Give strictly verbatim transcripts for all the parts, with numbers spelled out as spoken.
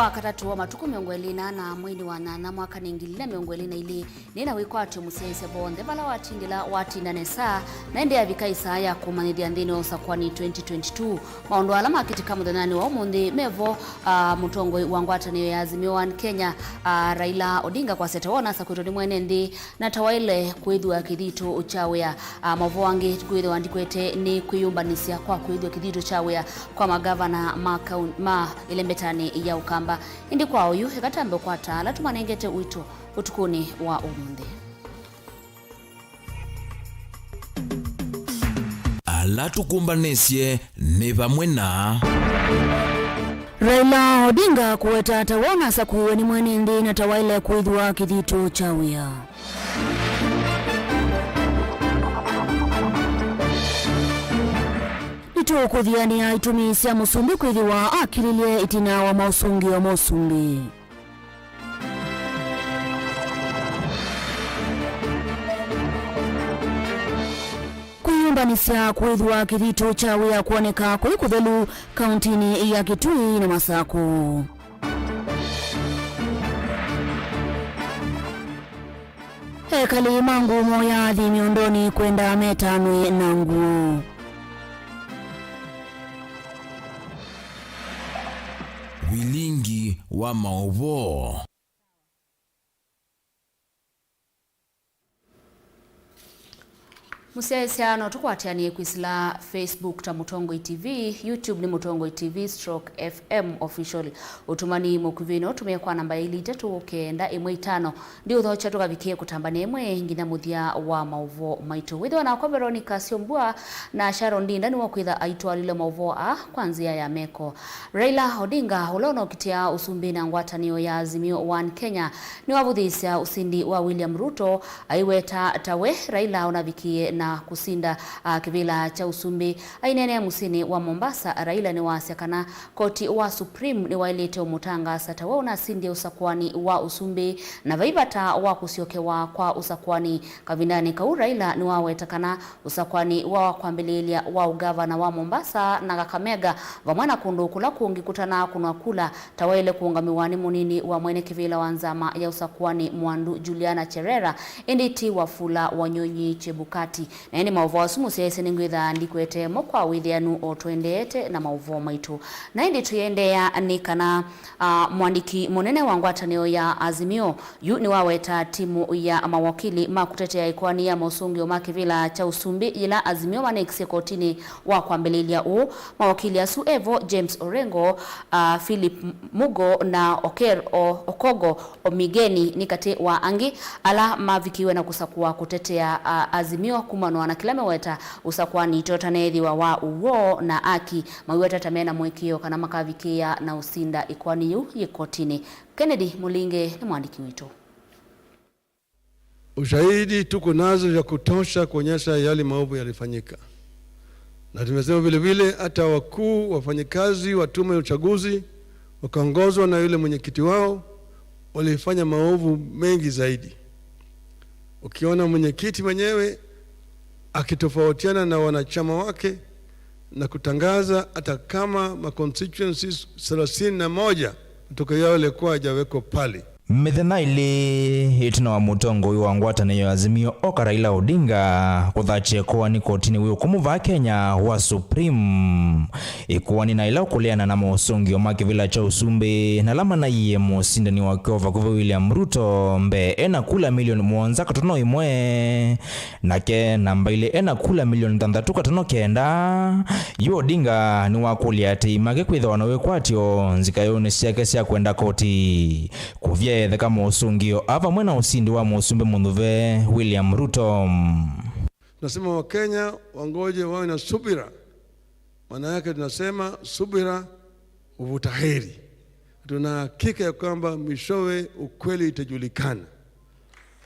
Wakatatũ wa matukũ mĩongo ĩlĩ na ana mweinĩ wa nyanya mwaka nĩ ngili ilĩ na mĩongo ĩlĩ na ilĩ, nĩ na wĩkwatyo mũsyaĩĩsya vonthe vala watindĩla watinda nesa, na ĩndĩ yavika ĩsaa ya kũmanyĩthya nthĩnĩ wa ũsakũani twenty twenty-two. Maũndũ ala makĩtĩka mũthenyanĩ wa ũmũnthĩ mevo, ah, mũtongoi wa ngwatanĩo ya Azimio One Kenya, ah, Raila Odinga kwasya ta wona asakwĩtwe nĩ mwene nthĩ na ta waĩle kwĩthwa kĩthitũ kya wĩa. Ah, maũvoo angĩ kwĩthĩwa ndikwete nĩ kwĩyũmbanĩsya kwa kwĩthwa kĩthitũ kya wĩa kwa magavana ma kaun-, ma ĩlembetanĩ ya Ũkamba. Ĩndĩ kwa oyu, eka tambe ũkwata ala tũmanengete ũito ũtukũnĩ wa ũmũnthĩ. Ala tũkũmbanĩsye nĩ vamwe na Raila Odinga kũweta ta wona asakuiwe nĩ mwene nthĩ na ta waĩle kwĩthwa kĩthitũ kya wĩa. Nĩtũkũthianĩa itumi sya mũsumbĩ kwĩthĩwa akililye ĩtina wa maũsũngĩo ma ũsumbĩ. Kwĩyũmbanĩsya kwĩthwa kĩthitũ kya wĩa kwoneka kũi kũthelu kauntinĩ ya Kitui na Masakũ. Ekali ma ngumo ya athi mĩondonĩ kwenda metanwe na nguo. Vilingi wa maũvoo. Mũsyaĩĩsya no tũkwatĩanĩe kwĩsĩla Facebook ta Mũtongoi T V, YouTube nĩ Mũtongoi T V stroke F M Official. Ũtũmani mũkuvĩ no ũtũmĩe kwa namba ya ilĩ itatũ kenda ĩmwe itano. Ndiũthokya tũkavikĩe kũtambania ĩmwe nginya mũthya wa maũvoo maitũ. Wĩthĩwa nakwa Veronica Syombua na Sharon Ndinda nĩwo kwĩtha aitwalile maũvoo aa kwa nzĩa ya meko. Raila Odinga, ũla ũnokitĩa ũsumbĩ na ngwatanĩo ya Azimio One Kenya, nĩwavũthĩĩsya ũsindi wa William Ruto, aiweta ta we Raila ũnavikie na kũsinda, ah, kĩvĩla kya ũsumbĩ. Aineenea mũsyĩnĩ wa Mombasa, Raila nĩwasya kana koti wa Supreme nĩwaĩlĩte ũmũtangaasa ta we ũnasindie ũsakũani wa ũsumbĩ, na vai vata wa kũsyokewa kwa ũsakũani. Kavindanĩ kau, Raila nĩwaweta kana ũsakũani wa kwambĩlĩĩlya wa ũgavana wa Mombasa na Kakamega, vamwe na kũndũ kũla kũngĩ kũtanaa kũnwa kula, ta waĩle kũũngamĩwa nĩ mũnini wa mwene kĩvĩla wa nzama ya ũsakũani mwandu Juliana Cherera, ĩndĩ ti Wafula Wanyonyi Chebukati. Na ĩndĩ maũvoo asu mũsyaĩĩsya nĩngwĩthaa ndikwete mo kwa wĩthĩanu o twendeete na maũvoo maitũ. Na ĩndĩ tũiendeea nĩ kana, ah, mwandĩki mũnene wa ngwatanĩo ya Azimio, yu nĩwaweta timu ya mawakili ma kũtetea ĩkoani ya mosũngĩo ma kĩvĩla kya ũsumbĩ yĩla Azimio manekisye kotinĩ wa kwambĩlĩĩlya ũũ. Mawakili asu evo James Orengo, ah, Philip Mugo na Oker O-, Okogo Omigeni nĩ katĩ wa angĩ ala mavikiwe na kũsakũa kũtetea, ah, Azimio kumanwa na kĩla meweta ũsakũani totaneethĩwa wa ũw'o na aki, maiweta ta mena mũĩkĩĩo kana makavikĩĩa na ũsinda ĩkoani yĩu yĩ kotinĩ. Kennedy Mũlinge nĩ mwandĩki witũ. Ushahidi tuko nazo vya kutosha kuonyesha yale maovu yalifanyika, na tumesema vile vile hata wakuu wafanyikazi wa tume ya uchaguzi wakaongozwa na yule mwenyekiti wao walifanya maovu mengi zaidi. Ukiona mwenyekiti mwenyewe akitofautiana na wanachama wake na kutangaza hata kama ma constituencies thelathini na moja matokeo yao yalikuwa hajawekwa pale. Mĩthenya ĩlĩ ĩtina wa mũtongoi wa ngwatanĩo ya Azimio oka Raila Odinga kũthatya ĩkoani kotinĩ wĩ ũkũmũ vaa Kenya wa Supreme. Ĩkoani na ĩla ũkũleana na mosũngĩo ma kĩvĩla kya ũsumbĩ na ala manaie mũsindani wake wa vakuvĩ William Ruto mbee ena kula milioni mũonza katono ĩmwe, nake namba ilĩ ena kula milioni thanthatũ katono kenda. Yu Odinga nĩwakũlya atĩi make kwĩthĩwa na wĩkwatyo nzikaĩonĩ syake sya kwenda koti. Kũvya etheka mosũngĩo aa vamwe na ũsindi wa mũsumbĩ mũthuve William Ruto. Nasema Wakenya wangoje, wawe na subira. Maana yake tunasema subira huvuta heri. Tuna hakika ya kwamba mwishowe ukweli itajulikana.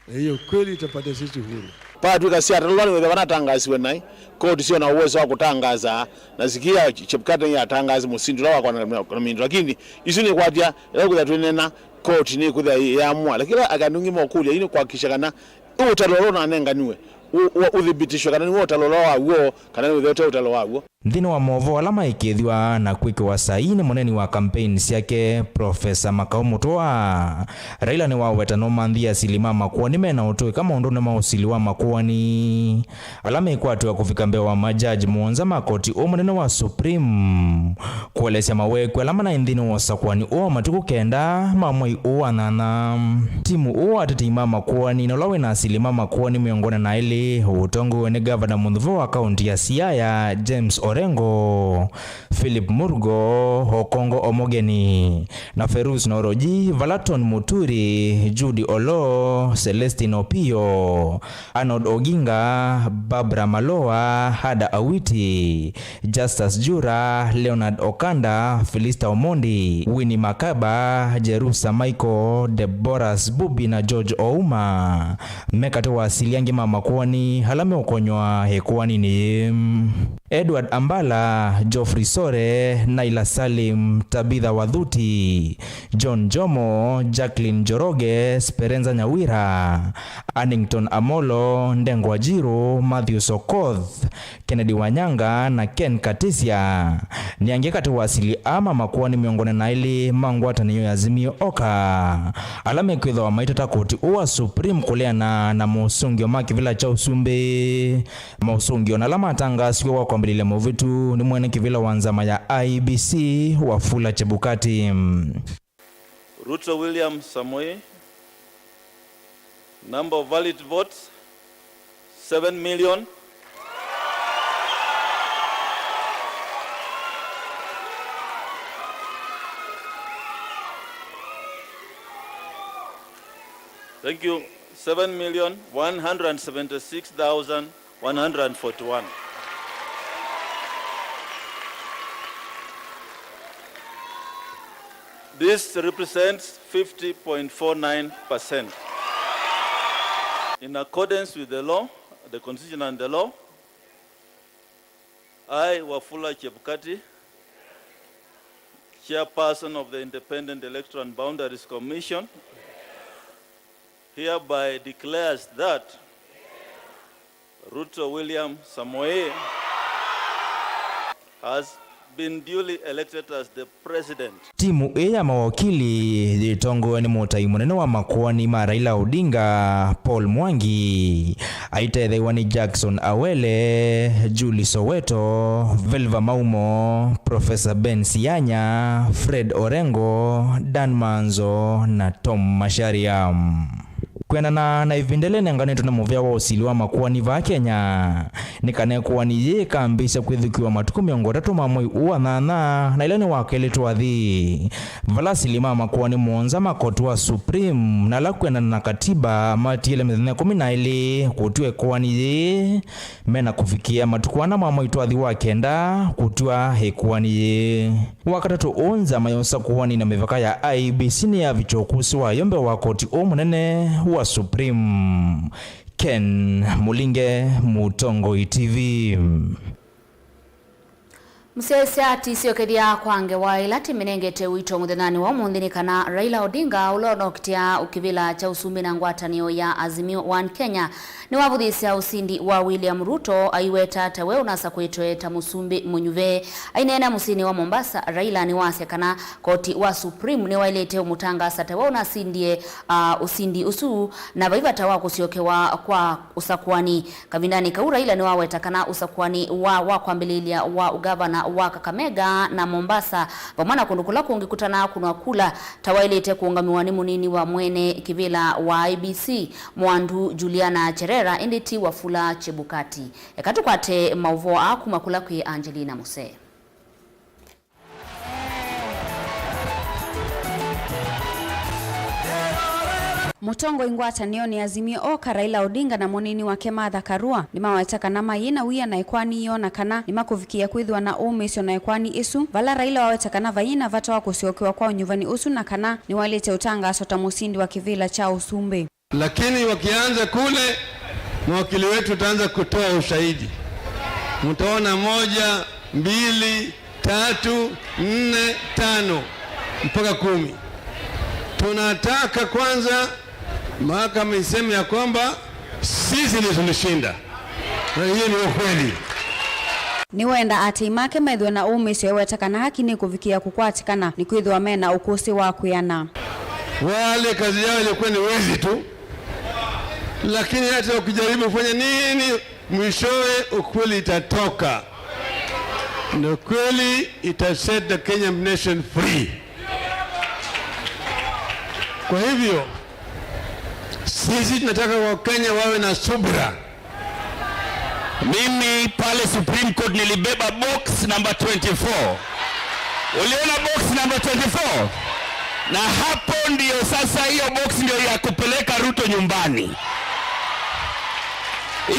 Na hiyo kweli itapatia sisi uhuru. Patw'ĩka syatalwa nĩwĩthĩwa vanatangasiwe naĩ, koti syona ũwezo wa kũtangaza, na sikia Chebukati nĩyatangaasi mũsindi ũla wakwana na mindu, lakini isu nĩkwatya ĩla kwĩthĩa twĩnena, koti nĩkwĩthĩa yamũa. Lakini ala akandungi mokũlya ii nĩ kuhakikisha kana ũtalo ũla ũnanenganiwe ũ-, ũ-, ũthibitishwe kana nĩw'o ũtalo ũla wa w'o kana nĩwĩthĩa ũte ũtalo wa w'o. Nthĩnĩ wa movoo ala maĩkĩĩthw'a na kwĩkĩwa saii nĩ mũneeni wa kampeini syake, Profesa Makau Mũtũa, Raila nĩwaweta nũmanthie asili ma Makuani me na ũtũĩka maũndũnĩ ma ũsili wa Makuani ala mekwatĩwa kũvika mbee wa majaji mũonza ma koti ũũ mũnene wa Supreme, kũelesya mawekwi ala manaĩ nthĩnĩ wa ũsakũani ũũ wa matukũ kenda ma mwei ũũ wa nyanya. Timu ũũ wa atetei ma Makuani na ũla wĩ na asili ma Makuani mĩongo ĩna na elĩ ũtongoew'e nĩ Gavana mũnyuve wa kaunti ya Siaya, James Orengo, Philip Murgo, Okongo Omogeni, na Ferus Noroji, Valaton Muturi, Judy Olo, Celestine Opio, Arnold Oginga, Barbara Malowa, Hada Awiti, Justus Jura, Leonard Okanda, Felista Omondi, Winnie Makaba, Jerusa Michael, Deboras Bubi na George Ouma me katĩ wa asili angĩ ma Makuani ala meũkonywa ĩkoaninĩ yĩĩ. Edward Ambala, Geoffrey Sore, Naila Salim, Tabitha Wathuti, John Jomo, Jacqueline Njoroge, Sperenza Nyawira, Annington Amolo, Ndengwa Jiru, Matthews Okoth, Kennedy Wanyanga na Ken Katisya nĩ angĩ katĩ wa asili aa ma Makuani mĩongo ĩna na elĩ ma ngwatanĩo ya Azimio Oka, ala mekwĩthĩwa maitata koti ũũ wa Supreme kũleana na mosũngĩo ma kĩvĩla kya ũsumbĩ. Mosũngĩo na ala matangaasiw'e wa kwambĩlĩlya movĩtu nĩ mwene kĩvĩla wa nzama ya I E B C, Wafula Chebukati. Ruto William Samoei, number of valid votes, seven million. Thank you. Seven million one hundred seventy-six thousand one hundred forty-one. This represents fifty point four nine percent. In accordance with the law, the constitution and the law, I, Wafula Chebukati, chairperson of the Independent Electoral and Boundaries Commission, hereby declares that Ruto William Samoei has been duly elected as the president. Timu ĩĩ ya mawakili yĩtongoew'e nĩ mũtai mũnene wa Makuani ma Raila Odinga, Paul Mwangi, aitetheiwa nĩ Jackson Awele, Julie Soweto, Velva Maumo, Professor Ben Sianya, Fred Orengo, Dan Manzo na Tom Macharia. Kwĩanana na ĩvinda ĩla ĩnenganĩtwe nĩ mũvĩa wa ũsili wa Makuani vaa Kenya, nĩ kana ĩkoani yĩĩ ĩkambĩĩsya kwĩthukĩĩwa matukũ mĩongo ĩtatũ ma mwei ũũ wa nyanya, na ĩla nĩ wa kelĩ twathi, vala asili ma Makuani mũonza ma koti wa Supreme, na ala kwĩanana na katiba matiĩle mĩthenya ĩkũmi na ĩlĩ kũtw'a ĩkoani yĩĩ, mena kũvikĩa matukũ ana ma mwei twathi wa kenda kũtw'a ĩkoani yĩĩ. Wakatatũ ũũ, nzama ya ũsakũani na mĩvaka ya I E B C nĩyavikya ũkũsĩ wayo mbee wa koti ũũ mũnene wa Supreme. Ken Mulinge, Mũtongoi T V. Mũsyaĩĩsya tũisyokethya kwa ngewa ĩla tũmĩnengete ũito mũthenyanĩ wa ũmũnthĩ nĩ kana Raila Odinga, ũla ũnokitĩa kĩvĩla kya ũsumbĩ na ngwatanĩo ya Azimio One Kenya, nĩwavũthĩĩsya ũsindi wa William Ruto, aiweta ta we ũnasakũĩtwe ta mũsumbĩ mũnyuve. Aineena mũsyĩnĩ wa Mombasa, Raila nĩwasya kana koti wa Supreme nĩwaĩlĩte ũmũtangaasa ta we ũnasindie, ah, ũsindi ũsu, na vai vata wa kũsyokewa kwa ũsakũani. Kavindanĩ kau, Raila nĩwaweta kana ũsakũani wa, wa kwambĩlĩlya wa ũgavana wa Kakamega na Mombasa, vamwe na kũndũ kũla kũngĩ kũtanaa kũnwa kula, ta waĩlĩte kũũngamĩwa nĩ mũnini wa mwene kĩvĩla wa I E B C, Mwandu Juliana Cherera, ĩndĩ ti Wafula Chebukati. Eka tũkwate maũvoo aa kuma kũla kwĩ Angelina Musee. Mũtongoi ngwatanĩonĩ ya Azimio Oka, Raila Odinga, na mũnini wake Martha Karua nĩmaweta kana mayĩ na wia na ĩkoani yoo na kana nĩmakũvikĩĩa kwĩthĩwa na ũmĩĩsyo na ĩkoani ĩsu, vala Raila waweta kana vayĩ na vata wa kũsyokewa kwa ũnyuvani ũsu na kana nĩwaĩlĩte ũtangaaswa ta mũsindi wa kĩvĩla kya ũsumbĩ. Lakini wakianza kule, mawakili wetu wataanza kutoa ushahidi. Mtaona moja, mbili, tatu, nne, tano, mpaka kumi. Tunataka kwanza mahakama iseme ya kwamba sisi ndio tulishinda. Na hiyo ni ukweli. Nĩwenda atei make methĩwe na ũmĩĩsyo eweta kana haki nĩkũvikĩĩa kũkwatĩkana, nĩkwĩthĩwa me na ũkũsĩ wa kwĩana. Wale kazi yao ilikuwa ni wizi tu, lakini hata ukijaribu kufanya nini, mwishowe ukweli itatoka, na kweli ita set the Kenyan nation free. Kwa hivyo, sisi tunataka Wakenya wawe na subira. Mimi pale Supreme Court nilibeba box number twenty-four. Uliona box number twenty-four? Na hapo ndio sasa, hiyo box ndio ya kupeleka Ruto nyumbani.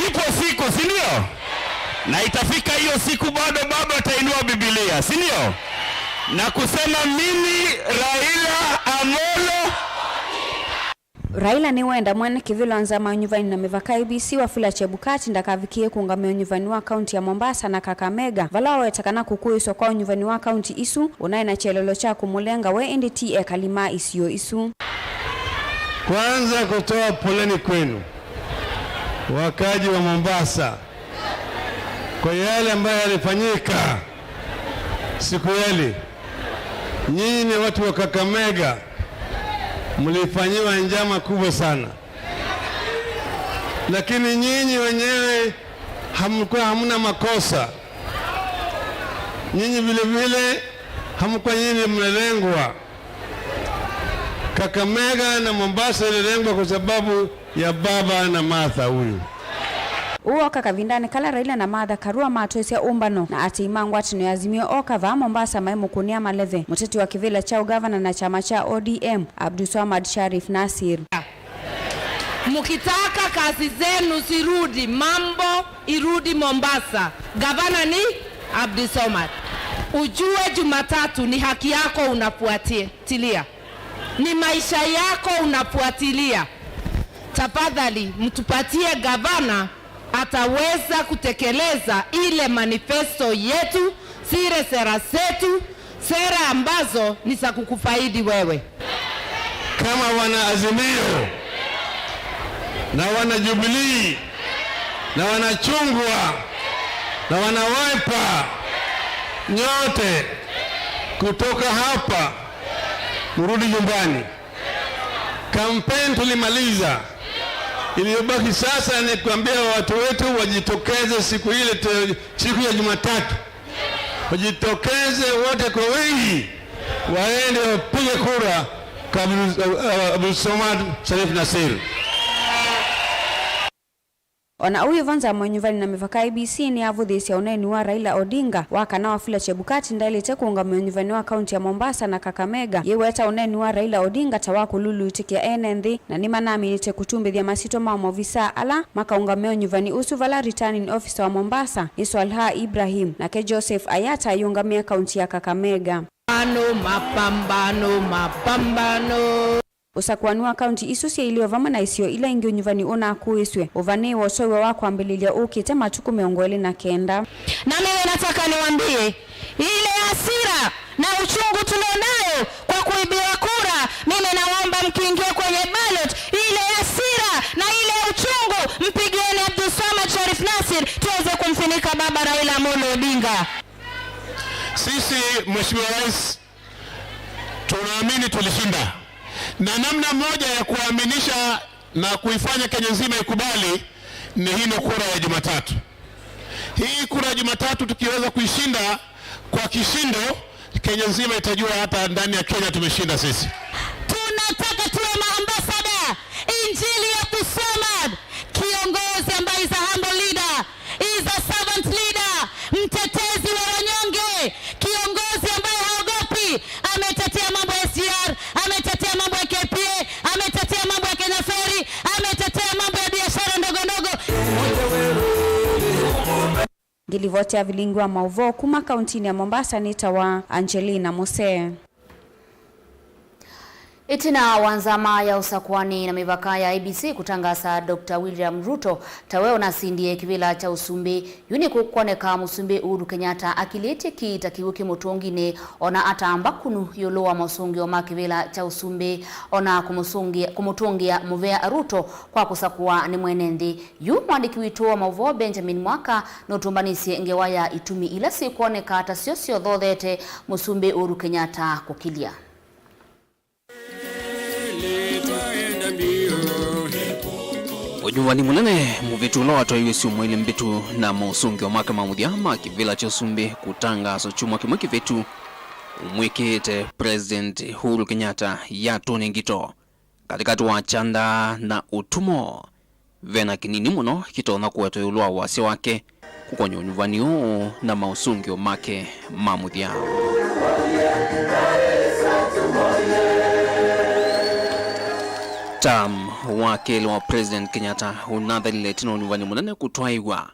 Ipo siku, si ndio? Na itafika hiyo siku, bado baba atainua Biblia, si ndio? Na kusema, "Mimi Raila Amolo." Raila nĩwenda mwene kĩvĩla wa nzama ya ũnyuvani na mĩvaka A B C Wafula Chebukati ndakavikĩĩe kũũngamĩa ũnyuvani wa kaunti ya Mombasa na Kakamega, vala waweta kana kũkũĩswa kwa ũnyuvani wa kaunti isu ũnaĩ na kyelelo kya kũmũlenga we, ĩndĩ ti ekali ma isio isu. Kwanza, kutoa poleni kwenu, wakaji wa Mombasa, kwa yale ambayo yalifanyika siku yale. Nyinyi ni watu wa Kakamega, mlifanyiwa njama kubwa sana, lakini nyinyi wenyewe hamkuwa, hamna makosa. Nyinyi vile vile hamkuwa nyinyi mnalengwa. Kakamega na Mombasa ililengwa kwa sababu ya baba na Martha huyu. Ũũ oka kavindanĩ kala Raila na Martha Karua matwĩsya ũmbano na atei ma ngwatanĩo ya Azimio oka vaa Mombasa maimũkũnĩa maleve mũteti wa kĩvĩla kya ũgavana na kyama kya O D M, Abdulswamad Sharif Nassir. Mkitaka kazi zenu zirudi, mambo irudi Mombasa, gavana ni Abdulswamad. Ujue Jumatatu ni haki yako unafuatilia. Ni maisha yako unafuatilia. Tafadhali, mtupatie gavana ataweza kutekeleza ile manifesto yetu, zile sera zetu, sera ambazo ni za kukufaidi wewe. Kama wana Azimio na wana Jubilee na wana Chungwa na wana Wiper, nyote kutoka hapa mrudi nyumbani. Kampeni tulimaliza. Iliyobaki sasa ni kuambia watu wetu wajitokeze siku ile te-, siku ya Jumatatu. Wajitokeze wote kwa wingi, waende wapige kura kwa Abdul-, uh, Abdulswamad Sharif Nassir. O na ũu wĩ vo, nzama ya ũnyuvani na mĩvaka A B C nĩyavũthĩĩsya ũneeni wa Raila Odinga wa kana Wafula Chebukati ndaĩlĩte kũũngamĩa ũnyuvani wa kaunti ya Mombasa na Kakamega, yĩweta ũneeni wa Raila Odinga ta wa kũluluutĩkĩa ene nthĩ, na nĩmanaminĩte kũtumbĩthya masyĩtwa ma maovisaa ala makaũngamĩa ũnyuvani ũsu, vala Returning Officer wa Mombasa nĩ Swalha Ibrahim, nake Joseph Ayata ayũngamĩa kaunti ya Kakamega. Mapambano, mapambano, mapambano. Ũsakũani wa kaunti isu syailye o vamwe na isio ila ingĩ ũnyuvani ũnakũĩsw'e ũvanĩĩwe ũtoew'a wa kwambĩlĩlya ũkĩte matukũ mĩongo ĩlĩ na kenda. Na mimi nataka niwaambie, ile hasira na uchungu tulionayo kwa kuibiwa kura, mimi naomba mkiingia kwenye ballot, ile hasira na ile uchungu, mpigieni Abdulswamad Sharif Nassir tuweze kumfunika Baba Raila Amolo Odinga. Sisi, Mheshimiwa Rais, tunaamini tulishinda, na namna moja ya kuaminisha na kuifanya Kenya nzima ikubali ni hino kura ya Jumatatu. Hii kura ya Jumatatu tukiweza kuishinda kwa kishindo, Kenya nzima itajua hata ndani ya Kenya tumeshinda sisi. Tunataka tuwe maambasada. Injili ya Abdulswamad, kiongozi ambaye is a humble leader, is a servant leader, mtetezi wa wanyonge, kiongozi ambaye haogopi. Ametetea mambo ya S G R, ametetea mambo ya K P A, ametetea mambo ya Kenya Ferry, ametetea mambo ya biashara ndogo ndogo. Ngilivoti ya vilingi wa maũvoo kuma kauntinĩ ya Mombasa nĩtawa Angelina Musee. Ĩtina wa nzama ya ũsakũani na mĩvaka ya I E B C kũtangaasa Doctor William Ruto tawe ũnasindie kĩvĩla kya ũsumbĩ, yu nĩkũkwoneka Mũsumbĩ Uhuru Kenyatta akilĩtye kĩita kĩw'ũ kĩmũtũnginĩ, ona atamba kunu ĩũlũ wa mosũngĩo ma kĩvĩla kya ũsumbĩ, ona kũmũsũngĩa-, kũmũtũngĩa mũvea Ruto kwa kũsakũwa nĩ mwene nthĩ. Yu mwandĩki witũ wa maũvoo Benjamin Mwaka nũtũmbanĩsye ngewa ya itumi ila syĩkwoneka ta syo syothothete Mũsumbĩ Uhuru Kenyatta kũkilya. Ũnyuvani mũnene mũvĩtu ũla watwaiwe syumwa ilĩ mbĩtu na mosũngĩo make ma mũthya ma kĩvĩla kya ũsumbĩ kũtangaaswa kyumwa kĩmwe kĩvĩtu ũmwĩkĩĩte President Uhuru Kenyatta yatũnĩ ngito. Katĩkatĩ wa kyanda na ũtumo, ve na kĩnini mũno kĩtonya kũwetwa ĩũlũ wa wasya wake kũkony'a ũnyuvani ũũ na maũsũngĩo make ma mũthya. Tam wa kelĩ wa President Kenyatta ũnathelile ĩtina wa ũnyuvani mũnene kũtwaĩw'a,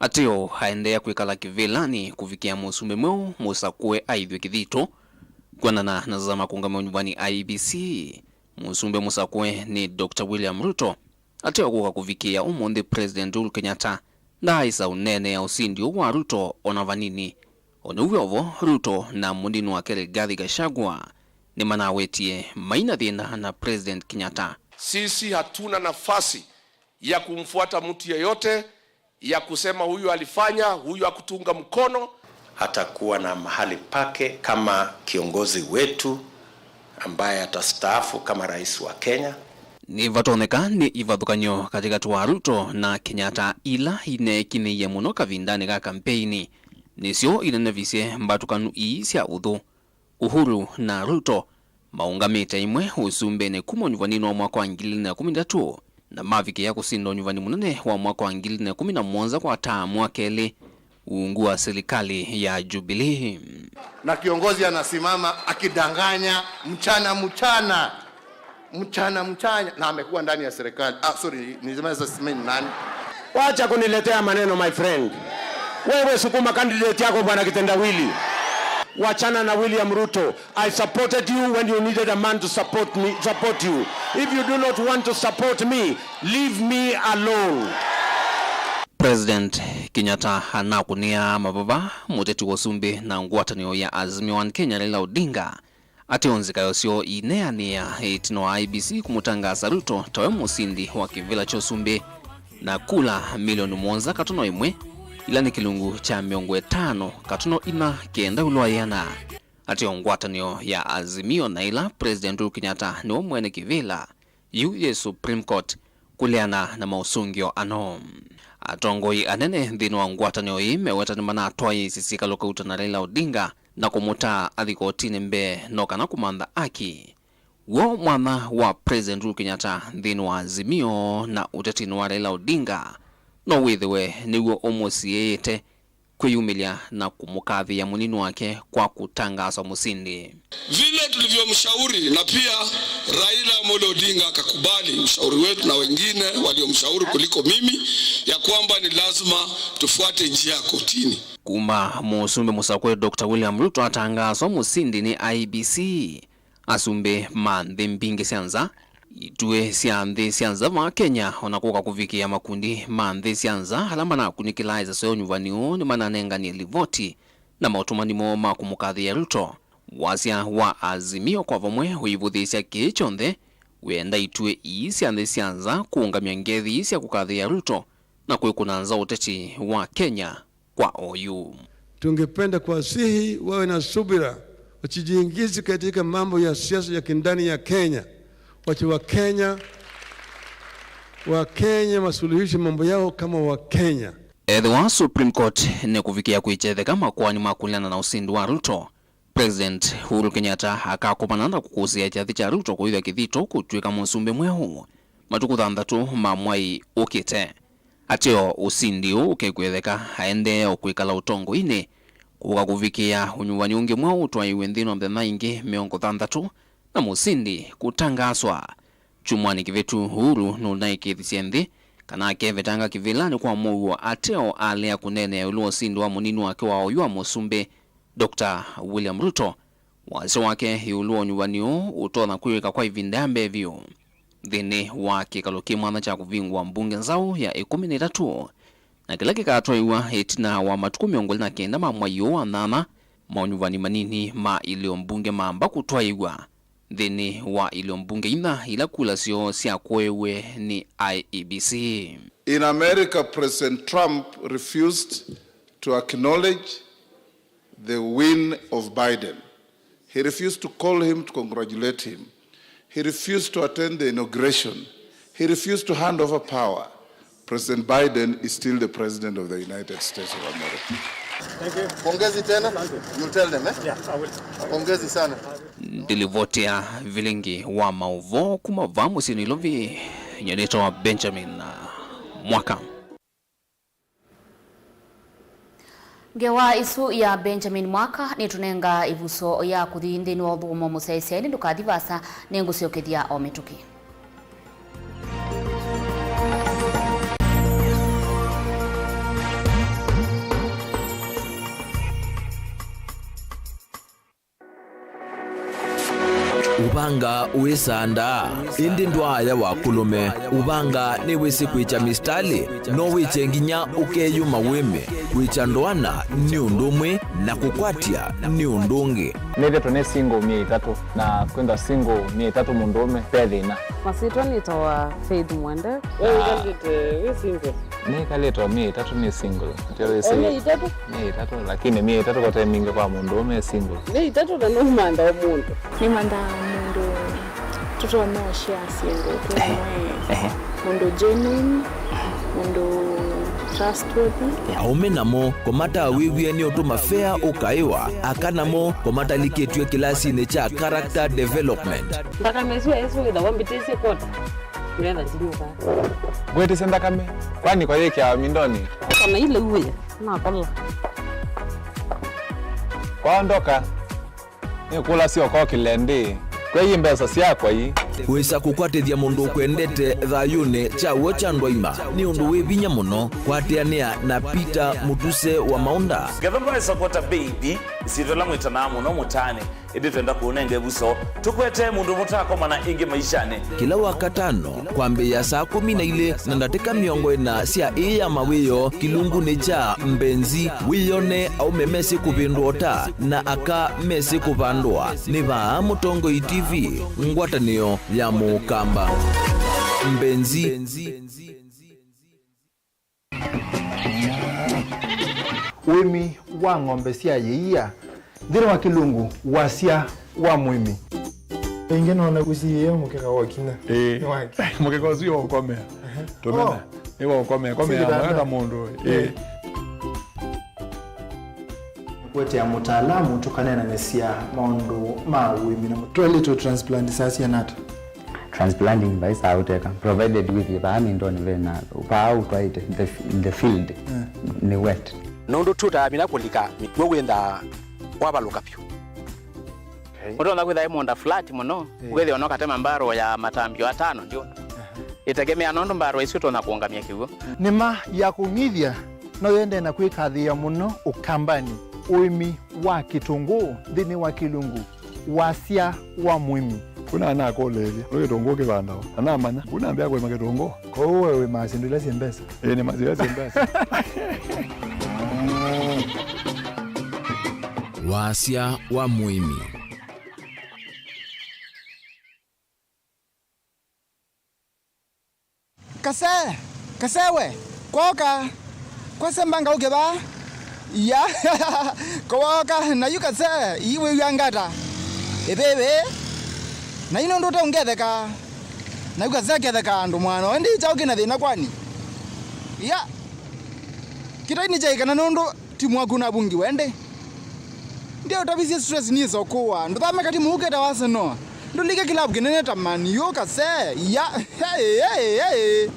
ateo aendeea kwĩkala kĩvĩlanĩ kũvikĩa mũsumbĩ mweũ mũsakũe aĩthw'e kĩthito. Kwendana na nzama kũũngamĩa ũnyuvani I E B C, mũsumbĩ mũsakũe nĩ Doctor William Ruto, ateo kũka kũvikĩĩa ũmũnthĩ President Uhuru Kenyatta ndaaĩsa ũneenea ũsindi ũũ wa Ruto ona vanini. O na wĩ o vo, Ruto na mũnini wake Rigathi Gachagua nĩmanawetie maina thĩna na President Kenyatta. Sisi hatuna nafasi ya kumfuata mtu yeyote, ya kusema huyu alifanya, huyu hakutunga mkono. Atakuwa na mahali pake kama kiongozi wetu ambaye atastaafu kama rais wa Kenya. Nĩvatonyeka nĩ ivathũkany'o katĩkatĩ wa Ruto na Kenyatta ila ineekinĩie mũno kavindanĩ ka kampeini. Nĩsyo inenevisye mbatũkanu ii sya ũthũ. Uhuru na Ruto maũngamĩte ĩmwe ũsumbĩnĩ kuma ũnyuvaninĩ wa mwaka wa ngili ilĩ na ĩkũmi na itatũ, na mavikĩa kũsinda ũnyuvani mũnene wa mwaka wa ngili ilĩ na ĩkũmi na mũonza kwa taamu wa kelĩ ungu wa silikalĩ ya Jubilee. Na kiongozi anasimama akidanganya mchana mchana. Mchana mchana, na amekuwa ndani ya serikali. Ah, sorry, nilisema sasa, sema ni nani? Wacha kuniletea maneno, my friend. Wewe sukuma candidate yako, Bwana Kitendawili. Wachana na William Ruto. I supported you when you needed a man to support me, support you. If you do not want to support me, leave me alone. President Kenyatta anakũnĩa mavava mũteti wa ũsumbĩ na ngwatanĩo ya Azimio One Kenya, Raila Odinga, ateo nzika yosyo ineanĩa ĩtina wa I E B C kũmũtangaasa Ruto tawe mũsindi wa kĩvĩla kya ũsumbĩ na kula milioni mũonza katono ĩmwe, ila nĩ kĩlungu kya mĩongo ĩtano katono ina kenda ĩũlũ wa ĩana. Ateo ngwatanĩo ya Azimio na ĩla President Uhuru Kenyatta nĩwe mwene kĩvĩla, yu yĩ Supreme Court, kũleana na maũsũngĩo ano. Atongoi anene nthĩnĩ wa ngwatanĩo ĩĩ meweta nĩmanatwaĩĩsye syĩkalo kauta na Raila Odinga na kũmũtaa athi kotinĩ mbee no kana kũmantha aki. W'o mwanya wa President Uhuru Kenyatta nthĩnĩ wa Azimio na ũtetinĩ wa Raila Odinga no wĩthĩwe nĩw'o ũmũsiĩĩte kwĩyumĩlya na kũmũkathĩĩa mũnini wake kwa kũtangaaswa mũsindi. Vile tulivyomshauri na pia Raila Amolo Odinga akakubali ushauri wetu na wengine waliomshauri kuliko mimi ya kwamba ni lazima tufuate njia ya kotini. Kuma mũsumbĩ mũsakũe Doctor William Ruto atangaaswa mũsindi nĩ I E B C, asumbĩ ma nthĩ mbingĩ sya nza, ituĩ sya nthĩ sya nza va Kenya, o na kũka kũvikĩa makundi ma nthĩ sya nza ala manakunĩkĩlaa ĩseso ya ũnyuvani ũũ nĩmananenganie livoti na maũtũmani moo ma kũmũkathĩĩa Ruto. Wasya wa Azimio kwa vamwe ũivũthĩĩsya kĩĩ kyonthe wĩenda ituĩ ii sya nthĩ sya nza kũũngamya ngethi ii sya kũkathĩĩa Ruto na kwĩkũna nza ũteti wa Kenya kwa oyu. Tungependa kuwasihi wawe na subira, wasijiingize katika mambo ya siasa ya kindani ya Kenya. Wache wa Kenya, wa Kenya wasuluhishe mambo yao kama wa Kenya. Ethĩwa Supreme Court nĩkũvikĩa kwĩkyetheka makoani ma kũleana na ũsindi wa Ruto, President Uhuru Kenyatta akakomana na kũkũsĩĩa kyathĩ kya Ruto kũĩthya kĩthito kũtw'ĩka mũsumbĩ mweũ matukũ thanthatũ ma mwai ũkĩte. Ateo ũsindi ũũ ũkekwĩtheka aendee o kwĩkala ũtongoinĩ kũka kũvikĩa ũnyuvani ũngĩ mweũ ũtwaĩwe nthĩnĩ wa mĩthenya ĩngĩ mĩongo thanthatũ na mũsindi kũtangaaswa. Kyumwanĩ kĩvĩtu, Uhuru nũnaĩkĩĩthisye nthĩ kana akevetanga kĩvĩlanĩ kwa mũuo ateo alea kũneenea ĩũlũ wa ũsindi wa mũnini wake wa oyu wa mũsumbĩ, Doctor William Ruto, Wasya wake ĩũlũ wa ũnyuvani ũũ ũtonya kwĩw'ĩka kwa ĩvinda ya mbee vyũ nthĩnĩ wa kĩkalo kĩ mwanya kya kũvingũa mbunge nzaũ ya ĩkũmi na ĩtatũ, na kĩla kĩkatwaĩwa ĩtina wa matukũ mĩongo ĩlĩ na kenda ma mwai ũũ wa nyanya, maũnyuvani manini ma ilĩo mbunge mamba kũtwaĩw'a nthĩnĩ wa ilĩo mbunge inya ila kula syoo syakũĩwe nĩ I E B C. In America, President Trump refused to acknowledge the win of Biden. He refused to call him to congratulate him. He refused to attend the inauguration. He refused to hand over power. President Biden is still the president of the United States of America. Thank you. Pongezi tena. Asante. You'll tell them, eh? Yeah, I will. Pongezi sana. Ndilivoti ya vilingi wa maũvoo kuma vaa mũsyĩ Nairobi, nyie nĩtawa Benjamin Mwaka. Ngewa ĩsu ya Benjamin Mwaka nĩtũnenga ĩvuso ya kũthi nthĩnĩ wa ũthũkũmo mũsyaĩĩsyaĩ, ĩndĩ ndũkathi vaasa, nĩngũsyokethya o mĩtũkĩ. Ũvanga wĩsandaa, ĩndĩ ndwaaya wa kũlũme. Ũvanga nĩwĩsĩ kwĩkya misitalĩ, no wĩkye nginya ũkeyũma wĩme. Kwĩkya ndoana nĩ ũndũ ũmwe, na kũkwatya nĩ ũndũ ũngĩ. Nĩthĩtwe nĩ single myei ĩtatũ, na kwĩthwa single myei ĩtatũ mũndũũme, ve thĩna. Masyĩtwa nĩtawa Faith Mwende. We wĩkalĩte wĩ single? Nĩkalĩte o myei ĩtatũ nĩ single. Ndio wĩsĩ. O myei ĩtatũ? Myei ĩtatũ, lakini myei ĩtatũ kote mingĩ kwa mũndũ ũme single. Myei ĩtatũ na nũmantha o mũndũ. Nĩmantha mũndũ tũtonya ũshare syĩndũ twĩ amwe. Ehe. Mũndũ genuine, mũndũ trustworthy. Aũme namo, kũmatawĩw'e nĩ ũtũma fea ũkaĩwa, aka namo, kũmatalikĩtw'e kĩlasinĩ kya character development. Nthakame ĩsu ĩsu wĩthawa mbĩtĩsye kota. Ngetha ndinyuka. Ngwĩtĩsya nthakame, kwani kwa yĩkĩawa mindonĩ? Kana ile uwe, nakola. Kwaondoka, nĩkũlasya ũkokĩle ndĩ. Kwei mbesa syakwa ii. Wĩsa kũkwatĩthya mũndũ ũkwendete thayũnĩ kya w'o kya ndwaima nĩ ũndũ wĩ vinya mũno. Kwatĩanĩa na Peter Mũtuse wa Maũnda. Ngetha ndwaĩsa kwota baby, ĩsyĩtwa ĩla mwĩtanaa mũno mũtaanĩ. Ĩndĩ twenda kũũnenga ĩvuso, tũkwete mũndũ mũtakomana ĩngĩ maishanĩ. Kĩla Wakatano, kwambĩĩa saa kũmi na ilĩ na ndatĩka mĩongo ĩna sya ĩĩ ya mawĩoo, kĩlungunĩ kya Mbenzi, wĩyone aũme mesĩ kũvĩndũa ũta na aka mesĩ kũvandũa. Nĩ vaa Mũtongoi T V, ngwatanĩo ya Mũkamba. Mbenzi. Ũĩmi wa ng'ombe sya yĩia nthĩnĩ wa kĩlungu, wasya wa mũĩmi. Ĩngĩ nona ũsiĩĩe mũkeka wa kinya. Ĩĩ. Nĩ wake. Mũkeka ũsu nĩ wa ũkomea. Tũmena. Oh. Nĩ wa ũkomea. Komea. Sili mwega ta mũndũ. Ĩĩ. Nĩkũetea mũtaalamu tũkaneenanĩsya maũndũ ma ũĩmi na mũ-, twaĩlĩte transplant saa siana ata? Transplanting vaisa ũteka, provided with vaa mindonĩ vena, vaa ũtwaĩte, the, the field, eh, nĩ wet. Nũndũ tũtamina kũlika, we wĩnthaa wavalũka vyũ. Okay. Ũtonya kwĩtha ĩ mũũnda flat mũno, eh, ũkethĩa ona ũkatema mbarũ ya matambio atano ndio. Aha. Ĩtegemea nũndũ mbarũ isu ũtonya kũũngamya kĩw'ũ. Nĩma ya kũng'ithya no yendee na kwĩkathĩĩa mũno Ũkambanĩ, ũĩmi wa kĩtũngũũ nthĩnĩ wa kĩlungu. Wasya wa mũĩmi. Kuna anakũlĩĩlya, nĩ kĩtũngũũ kĩvandawa? Na namanya, kuna ambĩa kũĩma kĩtũngũũ. Kwoou we wĩmaa syĩndũ ila syĩ mbesa? Ĩĩ, nĩmaa syĩndũ ila syĩ mbesa. Wasya wa mũĩmi. Kasee, kasee we, kwoka. Kwase mbanga ũke vaa. Ya, kwoka, na yu kasee, ii wĩw'a ngata. Ĩvĩvĩ, na yu nũndũ ũteũngetheka. Na yu kasee ketheka andũ mwana, we ndi kyaũ kĩna thĩna kwani? Ya, kĩtai nĩ kyaĩkana nũndũ timu waku navungiwe ndi. Ndio ũtavisye stress nĩsa ũkũwa. Ndũthame katimu ũketa Arsenal. Ndũlike kilabu kĩnene ta Man U kase. Ya. Hey, hey, hey.